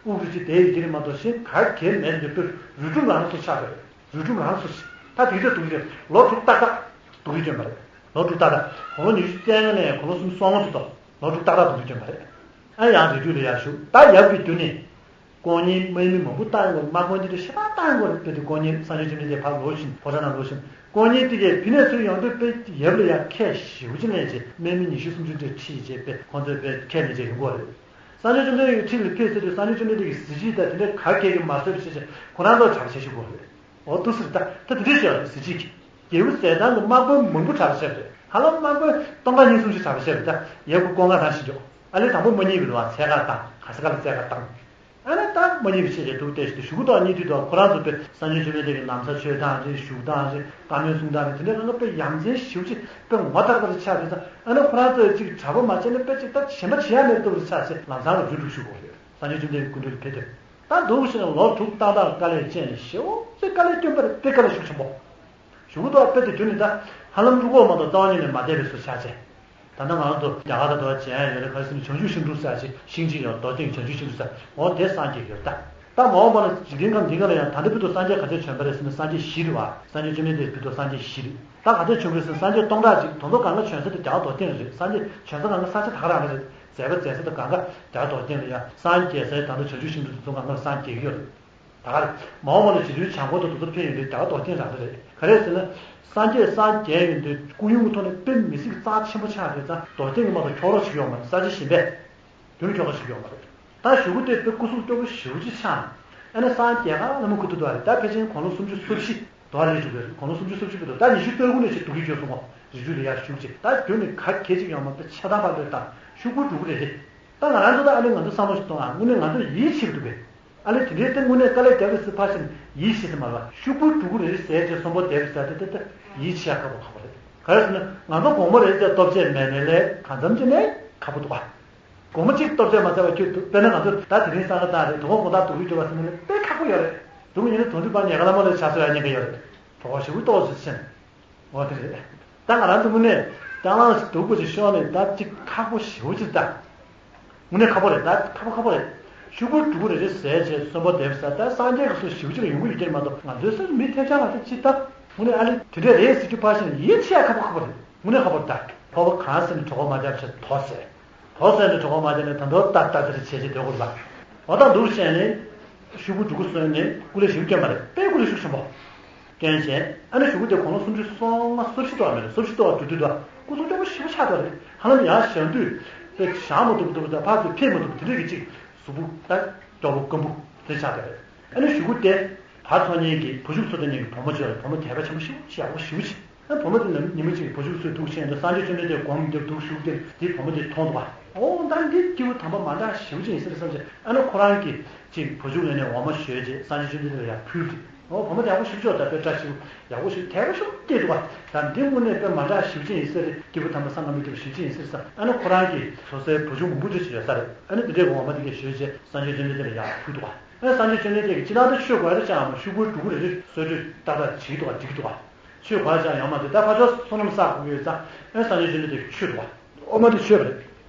དབུགས་རུ་གཅིག་དེ་ཡི་གེ་རེ་མ་གཏོགས་གཞན་ག་གེ་མེད་འདི་དཔེ་རུས་སྒྲུམ་རང་སུ་ཆགས་པ་རེད། རུས་སྒྲུམ་རང་སུ་ཞིག་ད་དེ་ཚོ་སྡུག་རུས་ལོ་དྲུག་ཏག་ཏག་སྡུག་རུས་སྐྱོན་པ་རེད། ལོ་དྲུག་ཏག་ཏག་དགུང་ལོ་ཉི་ཤུ་རྩ་ལྔ་ནས་དགུང་ལོ་སུམ་ཅུ་སོ་ལྔ་བར་དུ་ལོ་དྲུག་ཏག་ཏག་སྡུག་རུས་སྐྱོན་པ་རེད། ཨ་ཡང་རི་ཁྲོད་ལ་ཡར་བཞུགས་ད་ཡབ་ཀྱི་མདུན་ནས། དཀོན་གཉེར་དམག་མི་མང་པོ་བཏང་ཡོང་དམག་དཔོན་དེ་འདྲ་ཞེ་དྲག་བཏང་ཡོང་རེད། དཔེ་དེ་དཀོན་གཉེར་སངས་རྒྱས་བཅོམ་ལྡན་འདས་ཕར་ལོག་ཕྱིན་ཕོ་བྲང་ནང་ལོག་ཕྱིན་དཀོན་གཉེར་དེ་གས་ཕི་ནས་ཚུར་ཡོང་དུས་དཔེ་ཡབ་ལ་ཡང་ཁས་ཞེ་པོ་ཅིག་ལེན་བྱས་དམག་མི་ཉི་ཤུ་སུམ་ཅུ་འདྲ་ཁྲིད་བྱས་དཔེ་ཁོང་ཚོས་དཔེ་ཁས་ལེན་བྱས་ཡོང་གི་རེད། སངས་རྒྱས་བཅོམ་ལྡན་འདས་ཀྱི་ཁྲི་ལ་ཕེབས་ཚར་དུས་སངས་རྒྱས་བཅོམ་ལྡན་འདས་ཀྱི་གཟི་བརྗིད་དང་དེ་འདྲ་ག་གེ་གི་མ་བཟོད་པ་བྱས་བྱས་ཁོ་རང་ཚོ་གྲྭ་པ་བྱས་བཞུགས་དགོས་རེད། འོ་འདུག་ཟེར་ད་ད་དེ་འདྲ་བྱས་པ་རེད་གཟི་བརྗིད་ཀྱི། རྒྱལ་པོ་ཟས་གཙང་གི་དམག་དཔོན་མང་པོ་གྲྭ་པ་བྱས་པ་རེད། ཧ་ལམ་དམག་དཔོན་སྟོང་ཕྲག་གཉིས་གསུམ་ཞིག་གྲྭ་པ་བྱས་པ་རེད། ད་ཡབ་ཀྱི་བཀའ་མངགས་རང་བཞིན་འཇོག་ཨ་ལས་དང་པོ་མ་རྙེད་པའི་རུ་བ་འཚོལ་གར་བཏང་ག་ས་ག་ལ་འཚོལ་གར་བཏང་། ཨ་ནི་ད་མ་རྙེད་པའི་ཆེད་དུ་འདུག་བལྟས་ཤིག་ཏུ་གཞུག་གུ་དང་གཉིས་དུས་དང་ཁོ་རང་ཚོ་དཔེ་སངས་རྒྱས་བཅོམ་ལྡན་འདས་ཀྱི་ན་བཟའ་མཆོད་སྟངས་རེད་བཞུགས་སྟངས་རེད་བཀའ་མོལ་གསུང་སྟངས་རེད་དེ་འདྲ་རང་ག་དཔེ་ཡ་མཚན་ཞེ་པོ་ཅིག་དཔེ་ངོ་མཚར་བ་རེ་ཆགས་དུས་ཙང་ཨ་ནི་ཁོ་རང་ཚོས་ཅིག་གྲྭ་པ་མ་བྱས་ན་དཔེ་ཅིག་ད་གཞན་པ་བྱེད་ཡ་མེད་འདུག་རེ་ཆགས་ཚེ་ལམ་སང་ལ་རྒྱུ་འགྲུབ་ཞུ་དགོས་རེད། སངས་རྒྱས་བཅོམ་ལྡན་འདས་སྐུ་མདུན་ལ་ཕེབས་དུས། ད་འདུག་ཞེ་ན་ལོ་དྲུག་ཏག་ཏག་དཀའ་ལས་སྤྱད་ནས་ཞེ་པོ་ཅིག་དཀའ་ལས་བསྐྱོན་པ་རེད། དཔེ་དཀའ་ལས་ཤུགས་ཆེན་པོ། གཞུག་གུ་དུ་དཔེ་དེ་དུས་ནི་ད་ཧ་ལམ་ཀླུ་འགོག་མ་གཏོགས་རྩ་བ་ཉིད་ནས་མ་བསྡད་པའི་བཟོ་ཆགས་བྱས། ད་ལྟ་ང་རང་ཚོ་རྒྱ་གར་དང་དུ་བ་མཇལ་ཡ་ཡོད་རེད། ག་རེ་ཟེར་ན་བྱང་ཆུབ་ཤིང་དྲུང་ཟེར་ཡ་ཅིག་ཤིང་གཅིག་ཡོད། རྡོ་སྟེང་བྱང་ཆུབ་ཤིང་དྲུང་ཟེར། འོ་དེ་སངས་རྒྱས་ཡོད་ད། ད་མ་འོངས་པ་ལ་འཇིག་རྟེན་ཁམས་འདི་ག་ལ་ཡང་ད་ལྟ་བར་དུ་སངས་རྒྱས་ག་ཚོད་བྱོན་པ་རེད་ཟེར་ན་སངས་རྒྱས་བཞི་རེད་བ། སངས་རྒྱས་བཅོམ་ལྡན་འདས་བར་དུ་སངས་རྒྱས་བཞི་རེད། ད་ག་ཚོད་བྱོན་པ་རེད་ཟེར་ན་སངས་རྒྱས་སྟོང་ཕྲག་གཅིག་དོན་དུ་གང་ག་བྱོན་ས་དེ་རྒྱ་གར་རྡོ་སྟེང་རེད། སངས་རྒྱས་བྱོན་ས་གང་ག་ས་ཆ་ད་ག་རང་རེད། མཛད་པ་མཛད་ས་དེ་གང་ག་རྒྱ་གར་རྡོ་སྟེང་རེད། ཡང་སངས་རྒྱས་ས་ད་ལྟ་བྱང་ཆུབ་ཤིང་དྲུང་དེ་ཚོ་གང་ག་སངས་རྒྱས་ཀྱི་ཡོད་རེད། ད་ག་རེད། མ་འོངས་པ་ལ་རྗེ་བཙུན་བྱང་ཁོག་ཏུ་དུ་ཚོར་ཕེབས་ཡོང་དུས་རྒྱ་གར་རྡོ་སྟེང་རང་རེད། ག་རེ་ཟེར་ན། སངས་རྒྱས་སངས་རྒྱས་ཡོང་དུས་སྐུ་ཡོན་གྱི་ཐོག་ནས་དཔེ་མི་སྲིད་རྩ་ཆེན་པོ་ཆགས་དེ་ཙང་རྡོ་སྟེང་གི་མ་གཏོགས་ཁྱོག་རོགས་ཞིག་ཡོང་མ་རེད། ས་ཆ་གཞན་པས། རྒྱུན་ཁྱོག་ཁ་ཞིག་ཡོང་མ་རེད། ད་གཞུག་གུ་དེ་དཔེ་སྐུ་གཟུགས་སྐྱོ་པོ་ཞེ་པོ་ཅིག་ཆགས་ནས། ཨ་ནི་སངས་རྒྱས་ག་ལ་མོ་ཁུ་ཐུ་དུ་རེད། ད་ཕལ་ཆེར་དགུང་ལོ་སུམ་ཅུ་སོ་བཞི་དུ་ཨ་ལས་འགྲོ་གི་རེད། དགུང་ལོ་སུམ་ཅུ་སོ་བཞི་བར་དུ་ད་ཉི་ཤུ་རྩ་དགུ་ནས་ཅིག་སྡུག་གི་བསྐྱོད་སོང་གོ་རི་ཆུ་ལ་ཡར་བཞུགས་ཅིག་ད་རྒྱུན་ནས་ག་གེ་ཅིག་ཡོང་མ་དཔེ་ཆ་ཚང་བར་ལོས་དང་ཤུག་པོ་འགྲོ་གི་རེད་དེ། ད་ང་རང་ཚོ་ད་ཨ་ནི་ང་ཚོ་བསམ་བློ་ཞིག་གཏོང་ཨ། དངོས་གནས་ང་ཚོ་ཡིད་ཆེས་འདུག་གས། ཨ་ལས་དེ་འདྲའི་ལྟ་དངོས་གནས་དཀའ་ལས་རྒྱབ་རེད་ཟེར་ཕར་ཕྱིན་ཡིད་ཆེས་ཟེར་མ་རེད་བ། ཤུག་པོ་འགྲོ་གི་རེད་ཟེར་བྱས་གསོན་པོ་བསྡད་པ་ཟེར་དེ་ད་ད་ཡིད་ཆེས་ཡག་ཁག་པོ་ཁག་པོ་རེད། ག་རེ་ཟེར་ན་ང་ཚོ་དགོང་མོ་རེད་ཟེར་ལྟོ་ཆས་མེད་ནས་ལས་གང་འཚམ་ཅིག་ནས་ཁག་པོ་འདུག་བ། དགོང་མོ་གཅིག་ལྟོ་ཆས་མ་ཟ་བ་ཁྱོད་འདུག་དཔེར་ན་ང་ཚོ་ད་དེ་རིང་གསང་སྔགས་བཏང་རེད། དོ་དགོང་དགོང་དག་སྡུག་རུས་སྐྱོ་བ་ཟེར་ན་ལས་དཔེ་ཁག་པོ་ཡོད་རེད། སྡུག་ཉིན་ནས་དོན་དུ་པ་ཉལ་ཁ་ལ་མོ་ལས་ཆ་སོ་ཡ་ཉན་གི་ཡོད་རེད། གྲོགས་ཞེ་པོ་ཏོག་ཙམ་ཕྱིན། འོ་དེ་རེད། ད་ང་རང་ཚོ་དངོས་གནས་སྤྱང་ལང་ཞིག་སྡུག་པོ་ཞིག་ཤོར་ནས་ད་ཅིག་ཁག་པོ་ཞེ་པོ་ཅིག་ད། དངོས་གནས་ཁག་པོ་རེད། ད་ཁག་པོ་ཁག་པོ་རེད། ཤུག་པོ་འགྲོ་གི་རེད་རེད་ཟེར་བྱས་གསོན་པོ་བསྡད་པ་ཟེར་ད་སངས་རྒྱས་ཀྱི་སོ་ཞེ་པོ་ཅིག་ལ་ཡོང་གི་ཡོད་ཀྱི་རེད་མ་གཏོགས་ང་ཚོའི་སེམས་མི་ཐེབས་ཆག་ལ་ད་ཅི་ད། དངོས་གནས་ཨ་ལེ་དེ་འདྲས་རེད་ཟེར་རྒྱུ་ཕར་ཕྱིན་ཡིད་ཆེས་ཁག་པོ་ཁག་པོ་རེད། དངོས་གནས་ཁག་པོ་རེད་ད། ཁོ་བོ་གང་ཟེར་ནས་གྲོད་ཁོག་མ་བརྒྱབ་བྱས་དོ་ཟེར། དོ་ཟེར་ནས་གྲོད་ཁོག་མ་བརྒྱབ་ནས་ད་དོ་ཏག་ཏག་དེ་རེད་བྱས་བྱས་སྡོད་དགོས་ལ། འོ་ད་འདུག་བྱས་ནས་ཤུག་པོ་འགྲོ་གི་སོན་ནས་སྐུ་ལས་ཞེ་པོ་སྐྱོན་མ་རེད། དཔེ་སྐུ་ལས་ཤུགས་ཆེན་པོ། སྐྱོན་བྱས། ཨ་ནི་གཞུག་གུ་དེ་དགུང་ལོ་སུམ་ཅུ་སོ་ལྔ་སོ་བཞི་ཐོག་མེད་ལ་སོ་བཞི་ཐོག་འགྲོ་དུས་དོ་སྐུ་གཟུགས་སྐྱོ་པོ་ཞེ་པོ་ཆགས་འདུག་རེད། ཧ་ལམ་ཡར་བཞེངས་དུས་དཔེ་བཞེངས་མ་ཐུབ་ཐུབ་ད་ཕར་ཚུར་འཕེན་མ་ཐུབ་དེ་འདྲས་ཀྱི་ཅིག་གཟུགས་པོ་ད་སྐྱོ་པོ་སྐམ་པོ་དེ་ཆགས་འདུག་རེད། ཨ་ནི་གཞུག་གུ་དེ་བར་ཚོ་གཉིས་ཀྱི་བུ་ཕྲུག་ཚོ་དེ་གཉིས་ཀྱི་བུ་མོ་བྱས་བུ་མོ་དད་པ་ཆེན་པོ་ཞེ་པོ་ཡག་པོ་ཞེ་པོ་ཅིག་ཨ་བུ་མོ་དེ་ནི་ཉི་མ་གཅིག་བུ་ཕྲུག་ཚོས་ཐུག་ཕྱིན་དུས་སངས་རྒྱས་བཅོམ་ལྡན་འདས་སྒོམ་དེ་འདུག་བཞུགས་དེ་དེ་བུ་མོ་དེ་མཐོང་འདུག་བ། འོ་ད་འདི་སྐྱེས་བུ་དམ་པ་མ་འདྲ་ཞེ་པོ་ཅིག་ཡིན་ཟེར་བསམ་བྱས་ཨ་ནི་ཁོ་རང་གིས་གཅིག་བུ་ཕྲུག་ལ་ནས་འོ་མ་བཞོས་རྗེས་སངས་རྒྱས་བཅོམ་ལྡན་འདས་ལ་ཡར་ཕུལ་ཏེ། འོ་བུ་མོ་དེ་ཡག་པོ་ཞེ་པོ་ཅིག་ད་དཔེ་བཀྲ་ཤིས་ཡག་པོ་ཞིག་དད་པ་ཞིག་སྐྱེས་འདུག་བ། ད་འདི་དངོས་གནས་དཔེ་མ་འདྲ་ཞེ་པོ་ཅིག་ཡིན་ཟེར་སྐྱེས་བུ་དམ་པ་བསམ་ག་མི་ཁྱབ་ཞེ་པོ་ཅིག་ཡིན་ཟེར་བསམ། ཨ་ནི་ཁོ་རང་གིས་སོ་སོའི་བུ་ཕྲུག་མང་པོ་ཅིག་ཡོད་ས་རེད། ཨ་ནི་དེ་འདྲའི་འོ་མ་དེ་གས་བཞོས་རྗེས་སངས་རྒྱས་བཅོམ་ལྡན་འདས་ལ་ཡར་ཕུལ་འདུག་བ། ཨ་ནི་སངས་རྒྱས་བཅོམ་ལྡན་འདས་ཀྱིས་ཅི་ལྟར་དུ་ཆོས་གོ་ཡ་རེ་ཅང་མ་ཤུག་པོའི་འབྲུ་གུ་རེ་རེ་གསོལ་མགྲོན་ཏག་ཏག་བྱེད་ཀྱི་འདུག་བ་འགྲིག་གི་འདུག་བ། ཆོས་གོ་ཡ་ཅང་ཡོང་མ་ཐུབ་ད་ཕར་ཕྱོགས་བསོད་ནམས་བསགས་དགོས་ཀྱི་ཡོད་ཙང་ཨ་ནི་སངས་རྒྱས་བཅོམ་ལྡན་འདས་ཀྱིས་མཆོད་འདུག་བ། འོ་མ་དེ་མཆོད་པ་རེད།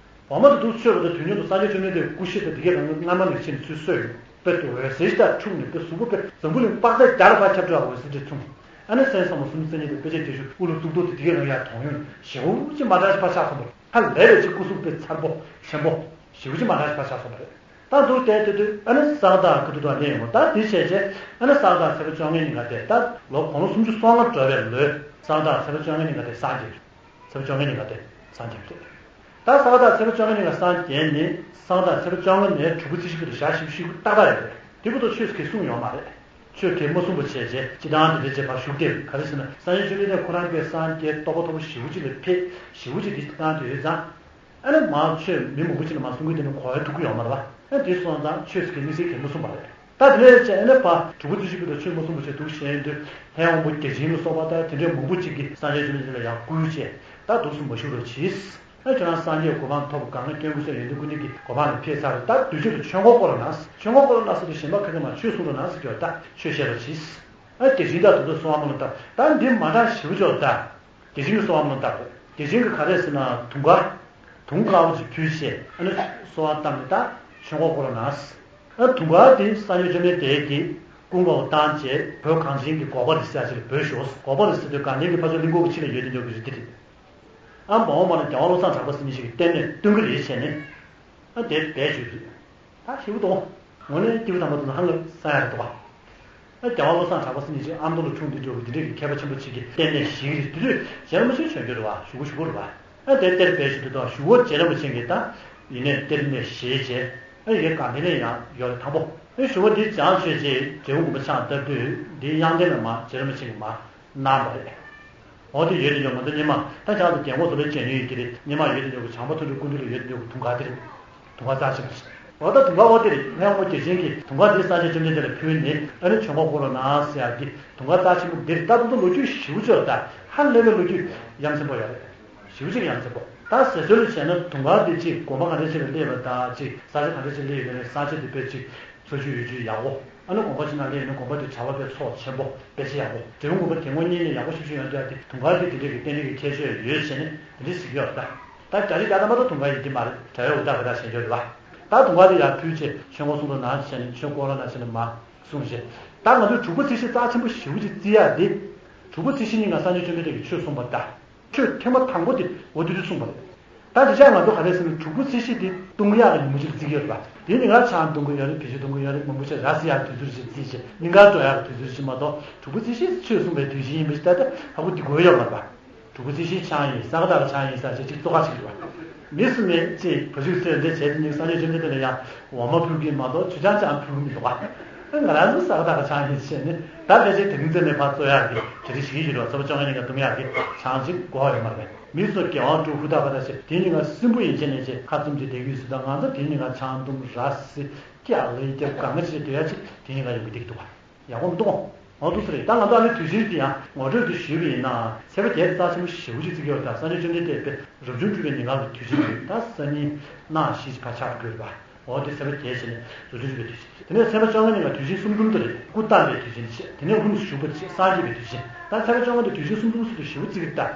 འོ་མ་དེ་འདུག་མཆོད་པ་དང་དུས་མཉམ་དུ་སངས་རྒྱས་བཅོམ་ལྡན་འདས་ཀྱི་སྐུ་ཤེད་དང་དེ་གས་རང་སྔ་མ་ནས་ཕྱིན་ཚུལ་གསོལ་ཡོད། དཔེ་དུ་འོད་ཟེར་ཞིག་དང་འཁྲུགས་ནས་དཔེ་གཟུགས་པོ་དཔེ་འཛམ་བུ་གླིང་དཔག་ཚད་བརྒྱ་ལ་ཕར་ཁྱབ་འགྲོ་བ་འོད་ཟེར་དེ་མཚུངས། ཨ་ནི་སེམས་བསམ་པ་སུམ་ཅུ་རྩ་གཉིས་དང་དཔེ་བྱད་བརྒྱད་ཅུ་དབུ་ལུ་གཙུག་ཏོར་དེ་དེ་གས་རང་ཡར་དོང་ཡོང་ཞེ་པོ་ཅིག་མ་འདྲ་ཞིག་ཕར་ཆགས་སོང་བ། ཧ་ལས་པའི་ཅིག་སྐུ་གཟུགས་དཔེ་མཚར་པོ་ཆེན་པོ་ཞེ་པོ་ཅིག་མ་འདྲ་ཞིག་ཕར་ཆགས་སོང་བ་རེད། ད་འདུག་བསྡད་དུས་དུས་ཨ་ནི་གསང་བདག་ཁུ་ཐུ་དང་གླེང་ཡོང་ད་དེ་བྱས་རྗེས་ཨ་ནི་གསང་བདག་ཚེས་པ་བཅོ་ལྔའི་ཉིན་ག་དེ་ད་ལོ་དགུང་ལོ་སུམ་ཅུ་སོ་ལྔ་འགྲོ་བའི་ལོའི་གསང་བདག་ཚེས་པ་བཅོ་ལྔའི་ཉིན་ག་དེ་སངས་རྒྱས། ཚེས་པ་བཅོ་ལྔའི་ཉིན་ག་དེ་སངས་རྒྱས་རེད། ད་གསང་བདག་ཚེས་པ་བཅོ་ལྔའི་ཉིན་ག་སངས་རྒྱས་ནི་གསང་བདག་ཚེས་པ་བཅོ་ལྔ་ནས་དྲུག་པ་རྩིས་ཞིབ་ཏུ་ཞག་བཞི་བཅུ་ཞེ་དགུ་ཏག་ཏག་ཡོད་རེད། དེ་བར་དུ་ཆོས་སུ་གེ་གསུངས་ཡོད་མ་རེད། ཆོས་སྐད་མ་གསུངས་པ་བྱས་རྗེས་སྤྱི་བཏང་དེ་འདྲ་བྱས་ཕར་བཞུགས་བསྡད་ག་རེ་ཟེར་ན་སངས་རྒྱས་བཅོམ་ལྡན་འདས་ཁོ་རང་གིས་སངས་རྒྱས་རྟོགས་པ་མཐོ་པོ་ཞེ་པོ་ཅིག་ལ་ཕེབས་ཞེ་པོ་ཅིག་དེ་བཏང་དུ་ཡོད་ཙང་། ཨ་ནི་མང་ཆོས་མི་མང་པོ་ཅིག་ལ་མ་གསུང་གི་དེ་ནི་གོ་བ་ཐུག་གི་ཡོད་མ་རེད་བ། ཨ་དེ་སོང་ཙང་ཆོས་སྐད་དམིགས་བསལ་གྱིས་མ་གསུངས་པ་རེད། ད་དེ་ལས་བྱས་ཨ་ནི་ཕ་དྲུག་པོ་རྩིས་ཞིབ་པོ་དང་ཆོས་མ་གསུངས་པ་བྱས་འདུག་བཤད་དུས་ལྷའི་དབང་པོ་བརྒྱ་བྱིན་ལ་སོགས་པ་ད་དེ་འདྲའི་མང་པོ་ཅིག་གིས་སངས་རྒྱས་བཅོམ་ལྡན་འདས་ལ་ཡང་བསྐུལ་བྱས་ད་འདུག་སེ་མ་བཞུགས་རོགས་གྱིས། ཨ་ཁྱོད་རང་སངས་རྒྱས་གོ་འཕང་ཐོབ་གང་ལ་སྐྱོན་ཀུན་ཟད་ཡོན་ཏན་ཀུན་ལྡན་གྱི་གོ་འཕང་ལ་ཕེབས་ཚར་རེད། ད་དུས་ཚོད་དུ་ཆོས་འཁོར་བསྐོར་རོགས་གནང་། ཆོས་འཁོར་བསྐོར་རོགས་གནང་ཟེར་དུས་གཞན་པ་ཁ་ཁ་མ་ཆོས་གསུང་རོགས་གནང་ཟེར་གྱི་ཡོད་ད་ཆོས་བཤད་རོགས་གྱིས། ཨ་བརྒྱ་བྱིན་དང་དུ་ཚོ་གསོལ་བ་སྨོན་ལམ་བཏབ་ད་འདི་མ་འདྲ་ཞེ་པོ་ཅིག་ད། བརྒྱ་བྱིན་གྱིས་གསོལ་བ་སྨོན་ལམ་བཏབ་རེད། བརྒྱ་བྱིན་གྱིས་ག་རེ་ཟེར་ན་དུང་དཀར། དུང་དཀར་པོ་ཅིག་ཕུལ་བྱས་ཨ་ནི་གསོལ་བ་བཏབ་ནས་ད་ཆོས་འཁོར་བསྐོར་རོགས་གནང་། ཨ་དུང་དཀར་དེ་སངས་རྒྱས་བཅོམ་ལྡན་འདས་ཀྱིས་སྐུ་འཁོར་བཏང་བྱས་བོད་གངས་ཅན་གྱི་འགོག་པ་རི་ཟེར་ཡ་ཅིག་ལ་བོད་ཞོག་འགོག་པ་རི་ཟེར་དུས་གངས་ཅན་གྱི་ཕ་ཕྱོགས་གླིང་སྐོར་གྱི་ཕྱི་ལ་ཡོད་དེ་འདྲ་གི་རི་དེ་རེད། ཨ་མ་འོངས་པ་ན་རྒྱལ་བ་བློ་བཟང་གྲགས་པ་ཟེར་མཁན་ཞིག་གིས་གཏེར་ནས་བཏོན་གྱི་རེད་བྱས་ནས། ཨ་དེ་སྦས་བཅུག་རེད། ད་ཞེ་པོ་དང་། དངོས་གནས་སྐྱེས་བུ་དམ་པ་དེ་ཚོ་ཧ་ལས་ས་ཡ་རེད་འདུག་བ། ཨ་རྒྱལ་བ་བློ་བཟང་གྲགས་པ་ཟེར་མཁན་ཅིག་ཨ་མདོ་ལ་འཁྲུངས་འདི་འགྲོ་གི་འདི་འདྲས་ཀྱི་མཁས་པ་ཆེན་པོ་ཅིག་གིས་གཏེར་ནས་བཞེས་ཀྱི་རེད། དེ་དུས་རྗེ་རིན་པོ་ཆེ་བྱོན་རྒྱུ་རེད་བ། ཞུ་སྒོ་ཞུ་སྒོ་རེད་བ། ཨ་དེ་གཏེར་སྦས་བཞེས་དུས་དང་ཞུ་སྒོ་རྗེ་རིན་པོ་ཆེ་གིས་ད་ཡིན་ནས་གཏེར་ནས་བཞེས་བྱས་ཨ་ཡི་གངས་ཏི་ལ་ཡང་ཡོད་རེད་དང་པོ། ཨ་ཞུ་སྒོ་འདི་བྱང་ཆོས་རྗེ་རྒྱལ་བ་མགོན་པོ་ཕྱག་བཏབ་དུས་འདི་དབྱངས་ལྡན་ལ་མ་རྗེ་རིན་པོ་ཆེ་གིས་མ་གནང་བ་རེད། འོ་དེ་ཡོད་དེ་ཡོད་ང་ཚོ་སྔོན་མ་ད་ཆང་དང་རྒྱལ་མགོ་ཚོ་ལ་བྱས་ཉོས་ཡོད་ཀྱི་རེད། སྔོན་མ་ཡོད་དེ་ཡོད་གི་བྱང་པ་མཐོ་འབྲིང་ཀུན་འདུས་ལ་ཡོད་དེ་ཡོད་གི་དུང་དཀར་དེ་རེད། དུང་དཀར་རྩ་ཆེན་པོ་ཞིག་འོ་ད་དུང་དཀར་འོ་དེ་རེད། ལྷའི་དབང་པོ་བརྒྱ་བྱིན་གྱིས་དུང་དཀར་དེ་སངས་རྒྱས་བཅོམ་ལྡན་འདས་ལ་ཕུལ་ནས་ཨ་ནི་ཆོས་འཁོར་བསྐོར་རོགས་གནང་ཟེར་ཡག་གི་དུང་དཀར་རྩ་ཆེན་པོ་འདི་རེད། ད་དུང་དུ་ལོ་རྒྱུས་ཞེ་པོ་ཅིག་ཡོད་ད། ཧ་ལས་པའི་ལོ་རྒྱུས་ཡ་མཚན་པོ་ཡོད་རེད། ཞེ་པོ་ཅིག་ཡ་མཚན་པོ། ད་ཟེར་སྲོལ་ལ་བྱས་ན་དུང་དཀར་དེ་གཅིག་དགོན་པ་ག་འདྲ་ཞིག་ལ་སླེབས་པ་དང་གཅིག་ས་ཆ་ག་འདྲ་ཞིག་སླེབས་ཡོད་ན་ས་ཆ་དེ་དཔེ་གཅིག་ས་ཆུ་ཡུལ་ཆུ་ཡག་པོ། ཨ་ནི་དགོན་པ་ཅིག་ནང་སླེབས་ཡོད་ན་དགོན་པ་དེ་གྲྭ་པ་དཔེ་ཚོགས་ཆེན་པོ་དཔེ་ཆ་ཡག་པོ། དེ་རུ་དགོན་པ་དེ་ངོ་གཉིས་ནས་ཡག་པོ་ཞིག་ཞིག་ཡོང་དུས་ཨ་དེ་དུང་དཀར་དེ་དེ་འདྲ་གི་རྟེན་འབྲེལ་གྱི་ཁྱད་ཆོས་ཡོད་བྱས་ནས་དེ་འདྲ་ཟེར་གྱི་ཡོད་རེད་ད། ད་རྒྱ་རིགས་རྒྱ་དམར་ད་དུང་དཀར་ཡིན་གྱི་མ་རེད། དྲ་བའི་འུར་ཐག་གི་ད་ཞེན་ཆོག་རེད་བ། ད་དུང་དཀར་དེ་ཡར་ཕུལ་བྱས་ཆོས་འཁོར་གསུང་རོགས་གནང་བྱས་ནས་ཆོས་སྐོར་ར་གནང་བྱས་ནས་མར་གསུངས་བྱས། ད་ང་ཚོས་དྲུག་པ་ཚེས་བཞི་རྩ་ཆེན་པོ་ཞེ་པོ་ཅིག་བརྩི་ཡག་དེ། དྲུག་པ་ཚེས་བཞི་ཉིན་ང་སངས་རྒྱས་བཅོམ་ལྡན་འདས་ཀྱིས་ཆོས་གསུངས་པ་ད། ཆོས་ཐེངས་མ་དང་པོ་དེ་འོ་དེ་དུས་གསུངས་པ་རེད། ད་དེ་ཆ་ང་ཚོ་ག་རེ་ཟེར་ན་དྲུག་པ་ཚེས་བཞི་དེ་བཏུང་ཡག་གི་ཉིན་མོ་ཅིག་བརྩི་གི་ཡོད་རེད་པ། དེ་ཉིན་ང་ཆང་འཐུང་གི་ཡོད་རེད། བེ་ཤ་འཐུང་གི་ཡོད་རེད། མང་པོ་ཞིག་ར་བཟི་ཡག་དུས་ཚོད་ཅིག་བརྩིས་བྱས་སྙིང་ག་འདོད་ཡག་གི་དུས་ཚོད་ཅིག་མ་གཏོགས་དྲུག་པ་ཚེས་བཞི་ཆོས་གསུངས་པའི་དུས་ཆེན་ཡིན་པ་ཞིག་ད་ལྟ་ཧ་གོ་འདི་དགོས་ཡོད་མ་རེད་པ། དྲུག་པ་ཚེས་བཞི་ཆང་ཡིན་ས་ག་ཟླ་གི་ཆང་ཡིན་ས་བྱས་ཅིག་བཙོག་ཁ་ཅིག་རེད་པ། མི་སུ་མེད་ཅེས་བ་ཕྱུགས་ཚོས་འདི་བྱས་དེ་ཉིན་སངས་རྒྱས་བཅོམ་ལྡན་འདས་ལ་ཡང་འོ་མ་ཕུལ་གྱིན་མ་གཏོགས་ཆུ་ཆང་ཅང་ཕུལ་གྱི་མི་འདུག་པ། ང་རང་ཚོ་ས་ག་ཟླ་གི་ཆང་ཡིན་ཟེར་ནས་ད་ཕལ་ཆེར་དེ་རིང་ཚེ་ནས་ཕར་བཙོག་ཡག་གི་གྲ་སྒྲིག་བྱེད་ཀྱི་ཡོད་རེད་པ། ཚེས་པ་བཅོ་ལྔ་ཉིན་ཀ་བཏུང་ཡག་གི་ཆང་ཅིག་དགོས་ཡོད་མ་རེད། མི་ཚོ་རྒྱལ་དབང་སྤྲུལ་ཧུར་ཐག་པ་ད་ཆེ་དེ་ཉིན་ཀ་སྲིན་པོ་ཡན་ཆད་ནས་ཆེ་ཁ་བཙུམ་གྱི་བསྡད་ཀྱི་ཡོད་ཟེར། ད་ང་ཚོ་དེ་ཉིན་ཀ་ཆང་འཐུང་ར་བཟི་སྐྱག་ལེ་རྒྱབ་གང་ག་ཅིག་སྡོད་ཡག་ཅིག་དེ་ཉིན་ཀ་ཡོང་གི་འདུག་འདུག་པ། ཡག་པོ་མི་འདུག་འོ་འདུག་ས་རེད། ད་ང་ཚོ་ཨ་ནི་དུས་ཆེན་འདི་ཡང་ངོ་སྤྲོད་དུ་ཞུས་པ་ཡིན་ན་ཚེས་པ་བརྒྱད་རྩ་ཆེན་པོ་ཞེ་པོ་ཅིག་བརྩི་གི་ཡོད། ད་སངས་རྒྱས་བཅོམ་ལྡན་འདས་དཔེ་རབ་བྱུང་སྤྲུལ་པའི་ཉིན་གང་གི་དུས་ཆེན་རེད། ད་སང་ཉིན་གནངས་གཞིས་ཕར་ཆགས་འགྲོ་གི་ཡོད་པ། འོ་དེ་ཚེས་པ་བརྒྱད་བྱས་ནས་རབ་བྱུང་སྤྲུལ་པའི་དུས་ཆེན། དེ་ནས་ཚེས་པ་བཅོ་ལྔ་ཉིན་ལ་དུས་ཆེན་གསུམ་འཛོམས་དེ་རེད། སྐུ་བལྟམས་པའི་དུས་ཆེན་བྱས། དེ་ནས་ལྷུམས་སུ་ཞུགས་པ་བྱས། སངས་རྒྱས་པའི་དུས་ཆེན། ད་ཚེས་པ་བཅོ་ལྔ་དེ་དུས་ཆེན་གསུམ་འཛོམས་སུ་དུ་ཞེ་པོ་བརྩི་གི་རེད་ད།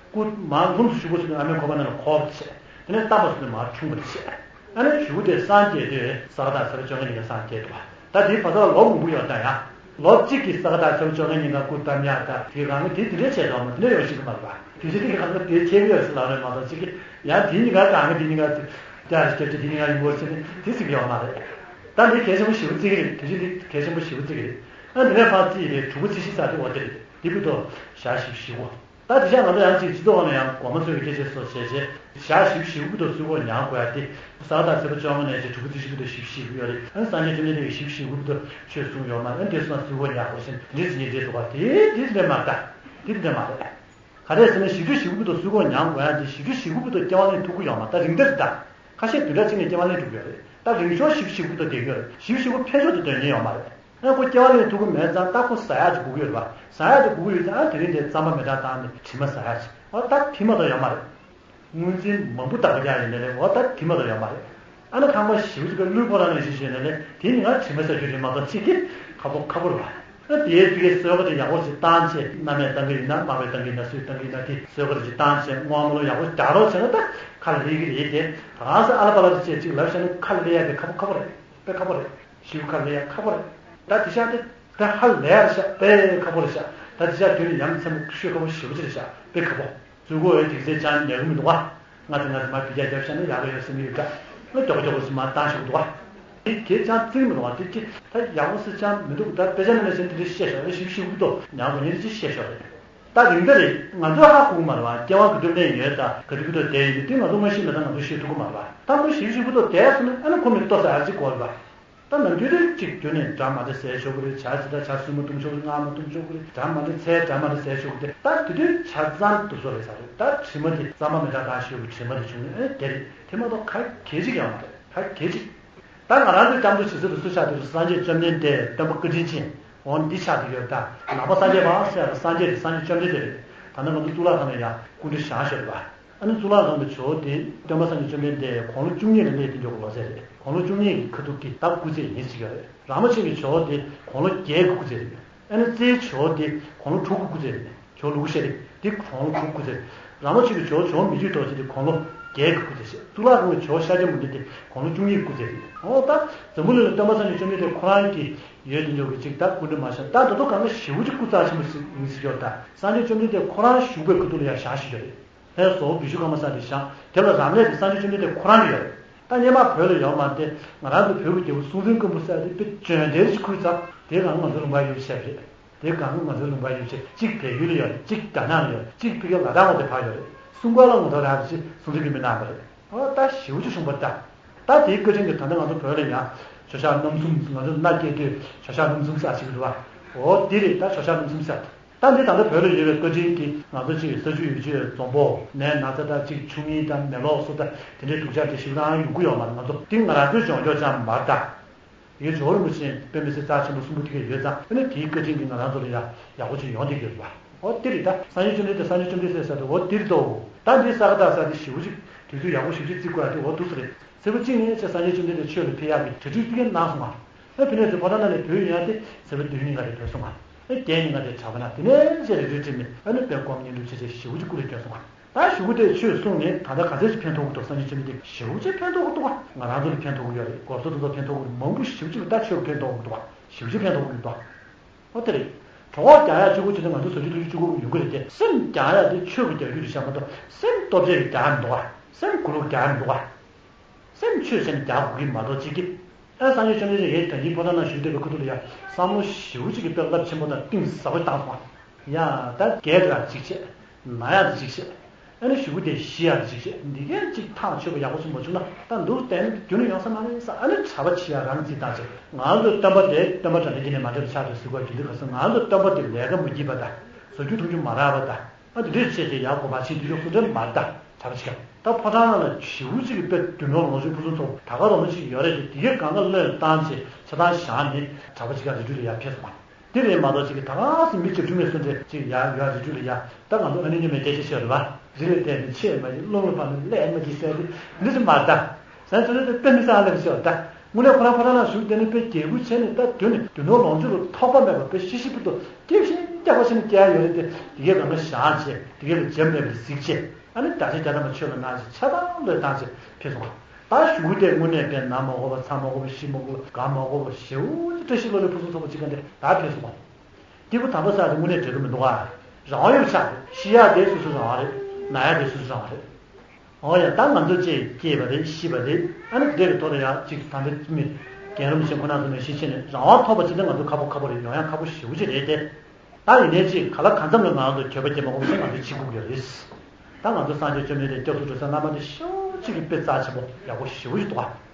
སྐུ་མར་ལྷུམས་སུ་ཞུགས་པ་ཚོ་ནི་ཨ་མའི་ཁོག་པ་ནང་ལ་འཁོར་བ་བྱས། དེ་ནས་བལྟམས་པ་ཚོ་ནི་མར་འཁྲུངས་པ་བྱས། ཨ་ནི་ཞུ་དེ་སངས་རྒྱས་དུས་ས་ག་ཟླ་ཚེས་པ་བཅོ་ལྔ་ཉིན་ལ་སངས་རྒྱས་འདུག་ད་དེའི་བར་ཐག་ལོ་མང་པོ་ཡོད་ད་ཡ། ལོ་གཅིག་གི་ས་ག་ཟླ་ཚེས་པ་བཅོ་ལྔ་ཉིན་ཀ་སྐུ་བལྟམས་ཡག་ད་དེ་གང་ག་དེ་དེ་འདྲའི་བྱས་ཡོད་མ་རེད། དེ་འདྲ་ཡོད་ཤེས་ཀྱི་མ་རེད་པ། དེ་བྱས་དེ་གང་ག་དེ་ཁྱད་ཡོད་ཟེར་ལབ་རེད་མ་གཏོགས་གཅིག་གི་ཡང་དེ་ཉིན་ཀ་གང་ག་དེ་ཉིན་ཀ་ཅིག་ཅར་སྐྱབས་ཀྱི་དེ་ཉིན་ཀ་ཡིན་པོ་ཟེར་ནས་དེ་ཟེར་གྱི་ཡོད་མ་རེད། ད་འདི་གལ་ཆེན་པོ་ཞེ་པོ་བརྩི་གི་རེད། དེ་བཞིན་འདི་གལ་ཆེན་པོ་ཞེ་པོ་བརྩི་གི་རེད། ཨ་འདི་ནས་ཕར་བརྩིས་ཏེ་དྲུག་པ་ཚེས་བཞི་ཚར་དུས་འོ་དེ་རེད། འདི་བར་དུ་ཞག་བཞི་བཅུ་ཞེ་དགུ། ད་དེ་ཆ་ང་ཚོ་ཡང་ཅིག་སྤྱི་ཚོགས་ནང་ཡང་དགོན་པ་ཚོས་ཀྱི་སྐད་ཆ་སོགས་བྱས་རྗེས་ཞག་བཞི་བཅུ་ཞེ་དགུ་བར་དུ་གསོལ་ཕོགས་མྱང་དགོས་ཡ་དེ། ས་ག་ཟླ་ཚེས་པ་བཅོ་ལྔ་ནས་བྱས་དྲུག་པ་ཚེས་བཞི་བར་དུ་བཞི་བཅུ་ཞེ་དགུ་ཡོད་རེད། ཨ་སངས་རྒྱས་བཅོམ་ལྡན་འདས་ཀྱིས་བཞི་བཅུ་ཞེ་དགུ་བར་དུ་ཆོས་གསུངས་ཡོད་མ་རེད། ཨ་འདི་སོང་ན་གསོལ་ཕོགས་མྱང་དགོས་ཟེར་འདི་ཟེར་ཉེས་འདྲེས་འདུག་ག་དེ་འདི་འདྲ་མ་རེད་ད། འདི་འདྲ་མ་རེད། ག་རེ་ཟེར་ན་བཞི་བཅུ་ཞེ་དགུ་བར་དུ་གསོལ་ཕོགས་མྱང་དགོས་ཡ་དེ་བཞི་བཅུ་ཞེ་དགུ་བར་དུ་སྐྱེ་བ་ལེན་ཐུབ་ཀྱི་ཡོད་མ་རེད། ད་རིང་འདིར་ད། ཁ་ཤས་བདུན་ཕྲག་གཅིག་ནས་སྐྱེ་བ་ལེན་ཐུབ་ཀྱི་ཡོད་རེད། ད་རིང་ཆོག་བཞི་བཅུ་ཞེ་དགུ་བར་དུ་བསྡད་ཀྱི་ཡོད་རེད། བཞི་བཅུ་ཞེ་དགུ་ཕན་ཆོག་ཏུ་སྡོད་ཉེན་ཡོད་མ་རེད། ཨ་ཁོ་སྐྱེ་བ་ལེན་ཐུབ་ཀྱི་མེད་ཙང་ད་ཁོ་ཟ་ཡག་ཅིག་དགོས་ཀྱི་ཡོད་རེད་པ། ཟ་ཡག་ཅིག་དགོས་ཀྱི་ཡོད་ཙང་ཨ་དེ་རིང་དེ་རྩམ་པ་མེ་སྲེག་བཏང་ནས་དྲི་མ་ཟ་ཡག་ཅིག་ཨ་ད་དེ་མ་གཏོགས་ཡོད་མ་རེད། དངུལ་རྩིས་མང་པོ་བཏང་གི་ཡོད་ཡིན་ནའི་རེད། འོ་ད་དེ་མ་གཏོགས་ཡོད་མ་རེད། ཨ་ནི་ཁང་པ་ཞེ་པོ་ཅིག་གི་གློས་ཕོག་རང་ནས་ཞིག་བྱས་ནའི་རེད། དེ་ནི་ང་དྲི་མ་ཟ་རྒྱུ་རེད་མ་གཏོགས་ཅིག་གི་ཁག་པོ་ཁག་པོ་རེད་པ། ཨ་དེའི་ཕ་གིའི་གསོལ་ཁ་དེ་ཡག་པོ་ཞིག་བཏང་བྱས་མནའ་མས་བཏང་གི་ཡིན་ན་མང་པོས་བཏང་གི་ཡིན་ན་སུས་བཏང་གི་ཡིན་ན་དེ་གསོལ་ཁ་དེ་ཅིག་བཏང་བྱས་སྔོན་མ་ལོ་ཡག་པོ་རྒྱག་རོགས་བྱས་ན་ད་ཁ་ལ་སླེབས་ཀྱི་རེད་དེ། ད་གང་ཟེར་ཨ་ལ་པ་ལ་དེ་བྱས་ཅིག་ལབ་བྱས་ན་ཁ་ལ་སླེབས་ཡག་གི་ཁག་པོ་ཁག་པོ་རེད། དཔེ་ཁག་པོ་རེད། ཞེ་པོ་ཁ་ལ་སླེབས་ཡག་ཁག་པོ་རེད། ད་དེ་ཤག་དེ་ད་ཧ་ལས་ཡག་ཤག་དཔེ་ཁག་པོ་རེད་ཤག་ད་དེ་ཤག་དུས་ནི་ཡ་མཚན་མོ་ཤོད་ཁག་པོ་ཞེ་པོ་ཅིག་རེད་ཤག་དཔེ་ཁག་པོ། གསོལ་ཁ་འོས་དེ་ཚེ་ཅང་ཉར་གི་མི་འདུག་ག་ང་ཚོ་ང་ཚོ་མར་འབུད་རྒྱག་རྒྱབ་བཞག་ན་ཡག་གི་ཡོད་སེམས་ཡོད་འདྲ། ཨ་མགྱོགས་པོ་མགྱོགས་པོ་ཞིག་མར་བཏང་ཤོག་འདུག་ག་དེ་གས་ཅང་བརྩི་གི་མི་འདུག་ག་དེ་ཅི་ད་ཡག་པོ་སེ་ཅང་མི་འདུག་ད་དཔེ་ཆ་ནང་ནས་བཤད་དེ་འདྲ་བཤད་ཤོག་རེ་ཞིབ་ཞིབ་ཏུ་ཉག་གོ་ཉེ་ཅི་བཤད་ཤོག་རེད། ད་རིང་འདི་རེད། ང་ཚོ་ཧ་གོ་གི་མ་རེད་བ། སྐྱེ་དབང་ག་དུས་ལེན་ཡོད་ད་ག་དུས་ག་དུས་བསྡད་ཡོད་མེད་དེ་ང་ཚོ་མ་ཤེས་མེད་ད་ང་ཚོ་ཤེས་ཐུབ་ཀྱི་མ་རེད་བ། ད་ཁོ་ཞིབ་ཞིབ་ཏུ་བསྡད་སོང་ན་ཨ་ནི་ཁོ་མི་ལྟོ་ཟ་ཡག་ཅིག་དགོས་རེད་བ། ད་ནམ་རྒྱུན་རེ་གཅིག་རྒྱུ་ནས་འདྲ་མ་འདྲ་ཟས་ཆོག་གི་རེད། ཇ་ཇི་ལྟར་ཇ་སྲུབས་མ་བཏུང་ཆོག་གི་རེད། སྔ་མ་བཏུང་ཆོག་གི་རེད། འདྲ་མ་འདྲ་ཚལ་འདྲ་མ་འདྲ་ཟས་ཆོག་གི་རེད། ད་དེ་དུས་ཇ་རྩམ་དུ་བཟོ་རེད་ཟ་རེད། ད་དྲི་མ་དེ་རྩམ་པ་མེ་སྲེག་བཏང་ཤེས་ཀྱི་དྲི་མ་དེ་བྱུང་ནས་ཨེ་དེ་རེད། དེ་མ་གཏོགས་ག་གེ་ཅིག་ཡང་མ་རེད། ག་གེ་ཅིག་ད་ང་རང་ཚོའི་སྐྱབས་འགྲོ་ཇི་སྲིད་དུ་སུ་ཆགས་དེ་རུ་སངས་རྒྱས་བཅོམ་ལྡན་འདས་སྟོན་པ་བཀའ་དྲིན་ཅན་འོ་འདི་ཆགས་དེ་ཡོད། ད་ནང་པ་སངས་རྒྱས་པ་ཟེར་ཡག་སངས་རྒྱས་དེ་སངས་རྒྱས་བཅོམ་ལྡན་འདས་རེད། ད་ནང་ང་ཚོ་གཙུག་ལག་ཁང་ལ་ཡང་སྐུ་འདྲ་བཞེངས་ཤོག་རེད་བ། ཨ་ནི་གཙུག་ལག་ཁང་གི་ཇོ་བོ་དེ་སྟོན་པ་སངས་རྒྱས་བཅོམ་ལྡན་འདས་དགུང་ལོ་བཅུ་གཉིས་ལ་སླེབས་དུས་འཇོག་གི་ལོ་ཚད་རེད། དགུང་ལོ་བཅུ་གཉིས་ཀྱི་ཁ་ཐུག་གི་ད་སྐུ་ཚེ་ཡིན་ཟེར་གྱི་ཡོད་རེད། ར་མོ་ཆེ་གི་ཇོ་བོ་དེ་དགུང་ལོ་བརྒྱད་ཀྱི་སྐུ་ཚེ་རེད། ཨ་ནི་རྩེའི་ཇོ་བོ་དེ་དགུང་ལོ་དྲུག་གི་སྐུ་ཚེ་རེད། ཇོ་བོ་ལུ་གུ་ཤ་རེད། དེ་དགུང་ལོ་དྲུག་སྐུ་ཚེ་རེད། ར་མོ་ཆེ་གི་ཇོ་བོ་ཇོ་བོ་མི་བསྐྱོད་རྡོ་རྗེ་དེ་དགུང་ལོ་བརྒྱད་ཀྱི་སྐུ་ཚེ་རེད། གཙུག་ལག་ཁང་གི་ཇོ་བོ་ཤཱཀྱ་མུ་ནེ་དེ་དགུང་ལོ་བཅུ་གཉིས་ཀྱི་སྐུ་ཚེ་རེད། འོ་ད་འཛམ་བུ་གླིང་ལ་སྟོན་པ་སངས་རྒྱས་བཅོམ་ལྡན་འདས་ཁོ་རང་གི་ཡོད་དེ་འཇོག་གི་ཅིག་ད་སྐུ་འདྲ་མ་བཞེངས། ད་ད་དུང་གང་ག་ཞེ་པོ་ཅིག་སྐུ་རྩ་ཆེན་པོ་ཞིག་ཡིན་ཟེར་གྱི་ཡོད། ད་སངས་རྒྱས་བཅོམ་ལྡན་འདས་ཁོ་རང་བཞུགས་པའི་ཁ་ཐུག་ལ་ཡང་བཞེངས་ཤིག་ཡོད་རེད། ལྷའི་ཟོར་བི་ཤྭ་ཀརྨ་ས་དེ་བཞེངས། དེ་ལ་རབ་གནས་དེ་སངས་རྒྱས་བཅོམ་ལྡན་འདས་ཁོ་རང་གི་ཡོད་རེད། ད་སྔོན་མ་བོད་ལ་ཡོད་མ་རེད་དེ། ང་རང་ཚོ་བོད་ཀྱི་རྒྱལ་པོ་སྲོང་བཙན་སྒམ་པོ་ཟེར་དེ་དཔེ་འཇོན་ཐལ་ཞིག་ཁུར་ཚར། དེ་གང་ང་ཚོ་ལུང་པ་ཡོད་བྱས་རེད། དེ་གང་ང་ཚོ་ལུང་པ་ཡོད་བྱས་གཅིག་བལ་ཡུལ་ལ་ཡོད་རེད། གཅིག་རྒྱ་ནག་ལ་ཡོད་རེད། གཅིག་ཕ་གི་ལ་དྭགས་འོག་དེ་ཕར་ཡོད་རེད། སུམ་མཁར་ལ་ངོ་ཐོག་རག་ཅིག་སྲོང་བཙན་སྒམ་པོས་མི་གནང་བ་རེད། ཨོ་ད་ཞེ་པོ་ཅིག་བྱུང་བ་ད། ད་དེའི་བཀའ་དྲིན་གྱིས་ད་ལྟ་ང་ཚོ་བོད་ལ་ཡང་ཇོ་ཤཱཀ་རྣམ་གསུམ། ང་ཚོ་མནའ་སྐྱེལ་དུས་ཇོ་ཤཱཀ་རྣམ་གསུམ་ཟེར་ཞིག་རེད་བ། ཨོ་འདི་རེད། ད་ཇོ་ཤཱཀ་རྣམ་གསུམ་ཟེར། ད་འདི་ད་ལྟ་བོད་ལ་ཡོད་པའི་བཀའ་དྲིན་གྱིས་ང་ཚོ་ཅིག་ས་ཆུ་ཡུལ་ཆུའི་འཛོམས་པོ་ནས་ན་ཚ་དང་ཅིག་ཆུ་ངན་དང་མེ་ལོག་སོགས་དང་དེ་འདྲའི་སྡུག་ཅག་དེ་ཞིག་རང་ཡོང་གི་ཡོད་མ་རེད། ང་ཚོ་འདི་ང་རང་ཚོའི་སྦྱོང་སྐྱོང་ཅང་མ་རེད་ད། ཡོད་ཇོ་བོ་རིན་པོ་ཆེ་དཔེ་མི་སྲིད་རྩ་ཆེན་པོ་གསུམ་པོ་དེ་ག་ཡོད་ཙང་ཨ་ནི་དེའི་བཀའ་དྲིན་གྱིས་ང་རང་ཚོ་ལ་ཡ་ཡག་པོ་ཅིག་ཡོང་བསྡད་ཀྱི་ཡོད་རེད་བ། འོ་དེ་རེད། ད་སངས་རྒྱས་བཅོམ་ལྡན་འདས་སངས་རྒྱས་བཅོམ་ལྡན་འདས་ཟེར་ཟེར་ཏེ་འོ་དེ་རེད་དོ། ད་འདི་ས་ག་ཟླ་ས་དེ་ཞེ་པོ་ཅིག་དུས་ཚོད་ཡག་པོ་ཞེ་པོ་ཅིག་བརྩི་དགོས་ཡ་དེ་འོ་འདུག་ས་རེད། ཟེར་བ་གཅིག་ནས་ཅེས་སངས་རྒྱས་བཅོམ་ལྡན་འདས་ཆོས་ལ་ཕེབས་ཡག་གི་གྲ་སྒྲིག་དེ་གས་གནང་སོང་ང་། ཨ་ཕི་ནས་ཚེ་ཕོ་བྲང་ནང་ནས་བུད་ཡོང་ཡ་དེ་ཟེར་བ་བདུན་ཉིན་ག་རེ་བུད་སོང་ང་། ཨ་བརྒྱད་ཉིན་ག་རེ་གྲྭ་པ་ན་དེ་ནས་ཅེས་རེ་རེ་བྲིས་མེད། ཨ་ནི་དཔེ་སྒོམ་ཉིན་འདུག་ཅེས་ཅེས་ཞེ་པོ་ཅིག་སྐུ་ལས་བསྐྱོན་སོང་ང་། ད་ཞུ་གུ་དེ་ཆོས་གསུངས་ནས་ད་ལྟ་ག་ཚད་ཅིག་ཕན་ཐོགས་ཀྱི་འདུག་སངས་རྒྱས་བཅོམ་ལྡན་འདས་ཞེ་པོ་ཅིག་ཕན་ཐོགས་ཀྱི་འདུག་ག་ང་རང་ཚོ་ལ་ཕན་ཐོགས་ཀྱི་ཡོད་རེད། གོ་ས་དེ་ཚོ་ཕན་ཐོགས་ཀྱི་མང་པོ་ཞེ་པོ་ཅིག་ད་ཆོས་ཕན་ཐོགས་ཀྱི་འདུག་ག་ཞེ་པོ་ཅིག་ཕན་ཐོགས་ཀྱི་འདུག་འོ་དེ་རེད། གྲོད་ཁོག་རྒྱག་ཡག་གཅིག་པོ་བྱས་ཏེ་ང་ཚོ་ཟ་རྒྱུ་འཐུང་རྒྱུ་དགོས་ཀྱི་ཡོང་གི་རེད་དེ། སེམས་རྒྱག་ཡག་དེ་ཆོས་ཀྱིས་རྒྱག་རྒྱུ་རེད་བྱ་མ་གཏོགས་སེམས་སྟོབས་ཆེ་གིས་རྒྱག་ཡག་མི་འདུག་ག་སེམས་གུ་ལུག་རྒྱག་ཡག་མི་འདུག་ག་སེམས་ཆོས་བྱས་ནས་རྒྱག་དགོས་ཀྱི་མ་གཏོགས་གཅིག་གིས། ཨ་སངས་རྒྱས་བཅོམ་ལྡན་འདས་ཡའི་ད་གིན་ཕོ་བྲང་ནང་བཞུགས་བསྡད་པའི་ཁ་ཐུག་ལ་ཡ་བསམ་བློ་ཞེ་པོ་ཅིག་གི་དཔེ་རླབས་ཆེན་པོ་དང་གཏིང་ཟབ་པོ་བཏང་སོང་བ། ཡ་ད་རྒས་ཡག་གཅིག་བྱས། ན་ཡག་གཅིག་བྱས། ཨ་ནི་གཞུག་གུ་དེ་ཤི་ཡག་གཅིག་བྱས། འདི་གས་གཅིག་ཐག་ཆོད་པ་ཡག་པོ་ཞིག་མ་བྱུང་ན་ད་འདུག་བསྡད་ན་རྒྱུན་ནས་ཡོང་ས་མ་རེད་ས། ཨ་ནི་གྲྭ་པ་བྱེད་ཡག་རང་རྩིས་བཏང་བྱས། ང་ཚོའི་སྟོན་པ་དེ་སྟོན་པ་དྲང་བདེན་གྱི་ནི་མ་འདྲེས་པ་ཆགས་འདུག་ཟེར་དགོས་རྒྱུ་འདུག་ག་ས། ང་ཚོའི་སྟོན་པ་དེ་ལས་ཀ་མ་བགྱིས་པ་དང་། ཟ་རྒྱུ་འཐུང་རྒྱུ་མ་རག་པ་དང་། ཨ་འདི་འདྲས་བྱས་ཏེ་ཡར་དགོན་པར་ཕྱིན་དུས་ཤོག་སུ་འདྲ་མ་རེད་ད། གྲྭ་པ་ཅིག་ག་ད་ཕོ་བྲང་ནང་ལ་ཞེ་པོ་ཅིག་གི་དཔེ་རྒྱུ་ནོར་ལོངས་སྤྱོད་ཕུན་སུམ་ཚོགས་པ་ད་ག་རང་མོ་ཅིག་ཡོད་རེད་དེ། དེ་གས་གང་ག་བློས་བཏང་བྱས་ཆ་ཚང་བཞག་ནས་གྲྭ་པ་ཅིག་ག་རི་ཁྲོད་ལ་ཡར་ཕེབས་སོང་བ། དེ་རེད་མ་གཏོགས་ཅིག་གི་ད་ག་སེ་མི་བྱབས་ཁྲུས་མེད་སུ་འདྲས་ཅིག་ཡར་ཡར་རི་ཁྲོད་ལ་ཡར། ད་ང་ཚོ་ཨ་ནེ་སྨྱོན་མའི་སྐད་ཆ་བཤད་རེད་བ། རི་ལ་བསྡད་ནས་ཆས་མ་བྱེད། རླུང་ལ་བབས་ནས་ཀླད་མ་བགྱིས་ཟེར་དེ་འདི་ཅི་མ་རེད་ད། ཟན་ཚོ་ནི་དཔེ་མི་སྲིད་ཨ་ལས་མི་ཤེས་བ་ད། དངོས་གནས་ཁོ་རང་ཕོ་བྲང་ནང་བཞུགས་བསྡད་ནས་དཔེ་རྒྱལ་ཁུལ་བྱས་ནས་ད་དོན་ནི་རྒྱུ་ནོར་ལོངས་སྤྱོད་ལ་ཐོགས་པ་མེད་པ་དཔེ་ཤི་ཤི་པོ་ཏོ་སྐྱེ་ཤིང་རྒྱག་པ་བྱས་ནས་སྐྱེ་ཡ་ཡོད་རེད་དེ། དེ་གས་གང་ག་བཞག་བྱས་དེ་གས་ལ་བྱམས་མེད་པ་གཟིགས་བྱས། ཨ་ནི་བདག་ཅག་རྒྱ་ནག་མ་ཆོས་ལ་གནང་བྱས་ཆ་ཚང་བློས་བཏང་བྱས་ཕེབས་སོང་བ། ད་གཞུག་གུ་དེ་དངོས་གནས་དཔེ་ན་མ་དགོས་པ་ཚ་མ་དགོས་པ་ཤི་མ་དགོས་པ་དགའ་མ་དགོས་པ་ཞེ་པོ་ཅིག་བཀྲ་ཤིས་ལོ་ལེགས་ཕུན་སུམ་ཚོགས་པ་ཅིག་ག་འདྲ་ད་ཕེབས་སོང་བ། སྐྱེས་བུ་དམ་པ་ཟེར་ཡ་དེ་དངོས་གནས་འབྲེལ་གི་མི་འདུག་ག་རང་དབང་ཡོད་ཆགས་རེད། ཤི་ཡ་དེ་སོ་སོའི་རང་དབང་རེད། ན་ཡ་དེ་སོ་སོའི་རང་དབང་རེད། འོ་ཡ་ད་ང་ཚོ་ཅིག་སྐྱེས་པ་རེད། ཤི་བ་རེད། ཨ་ནི་དེ་གི་ཐོག་ལ་ཡ་ཅིག་ད་ལྟ་མི་རྒན་རབས་ཆེན་ཁོ་ན་ཚོ་ནས་ཤི་ཆེ་ནས་རང་དབང་ཐོབ་པ་ཅིག་ད་ང་ཚོ་ཁག་པོ་ཁག་པོ་རེད། ཡོང་ཡ་ཁག་པོ་ཞེ་པོ་ཅིག་རེད་དེ། ད་ཡིན་ནའི་ཅིག་ག་ལ་གང་འཚམ་ལ་ང་རང་ཚོ་འགྱོད་པ་སྐྱེ་མ་དགོས་པ་ཞིག་ང་ཚོས་བྱེད་དགོས་ཀྱི་རེད། ད་ང་ཚོ་སངས་རྒྱས་བཅོམ་ལྡན་འདས་སྐྱབས་སུ་འགྲོ་ས་རྣམ་པ་དེ་ཞེ་པོ་ཅིག་གི་དཔེ་རྩ་ཆེན་པོ་ཡག་པོ་ཞེ་པོ་ཅིག་འདུག་ག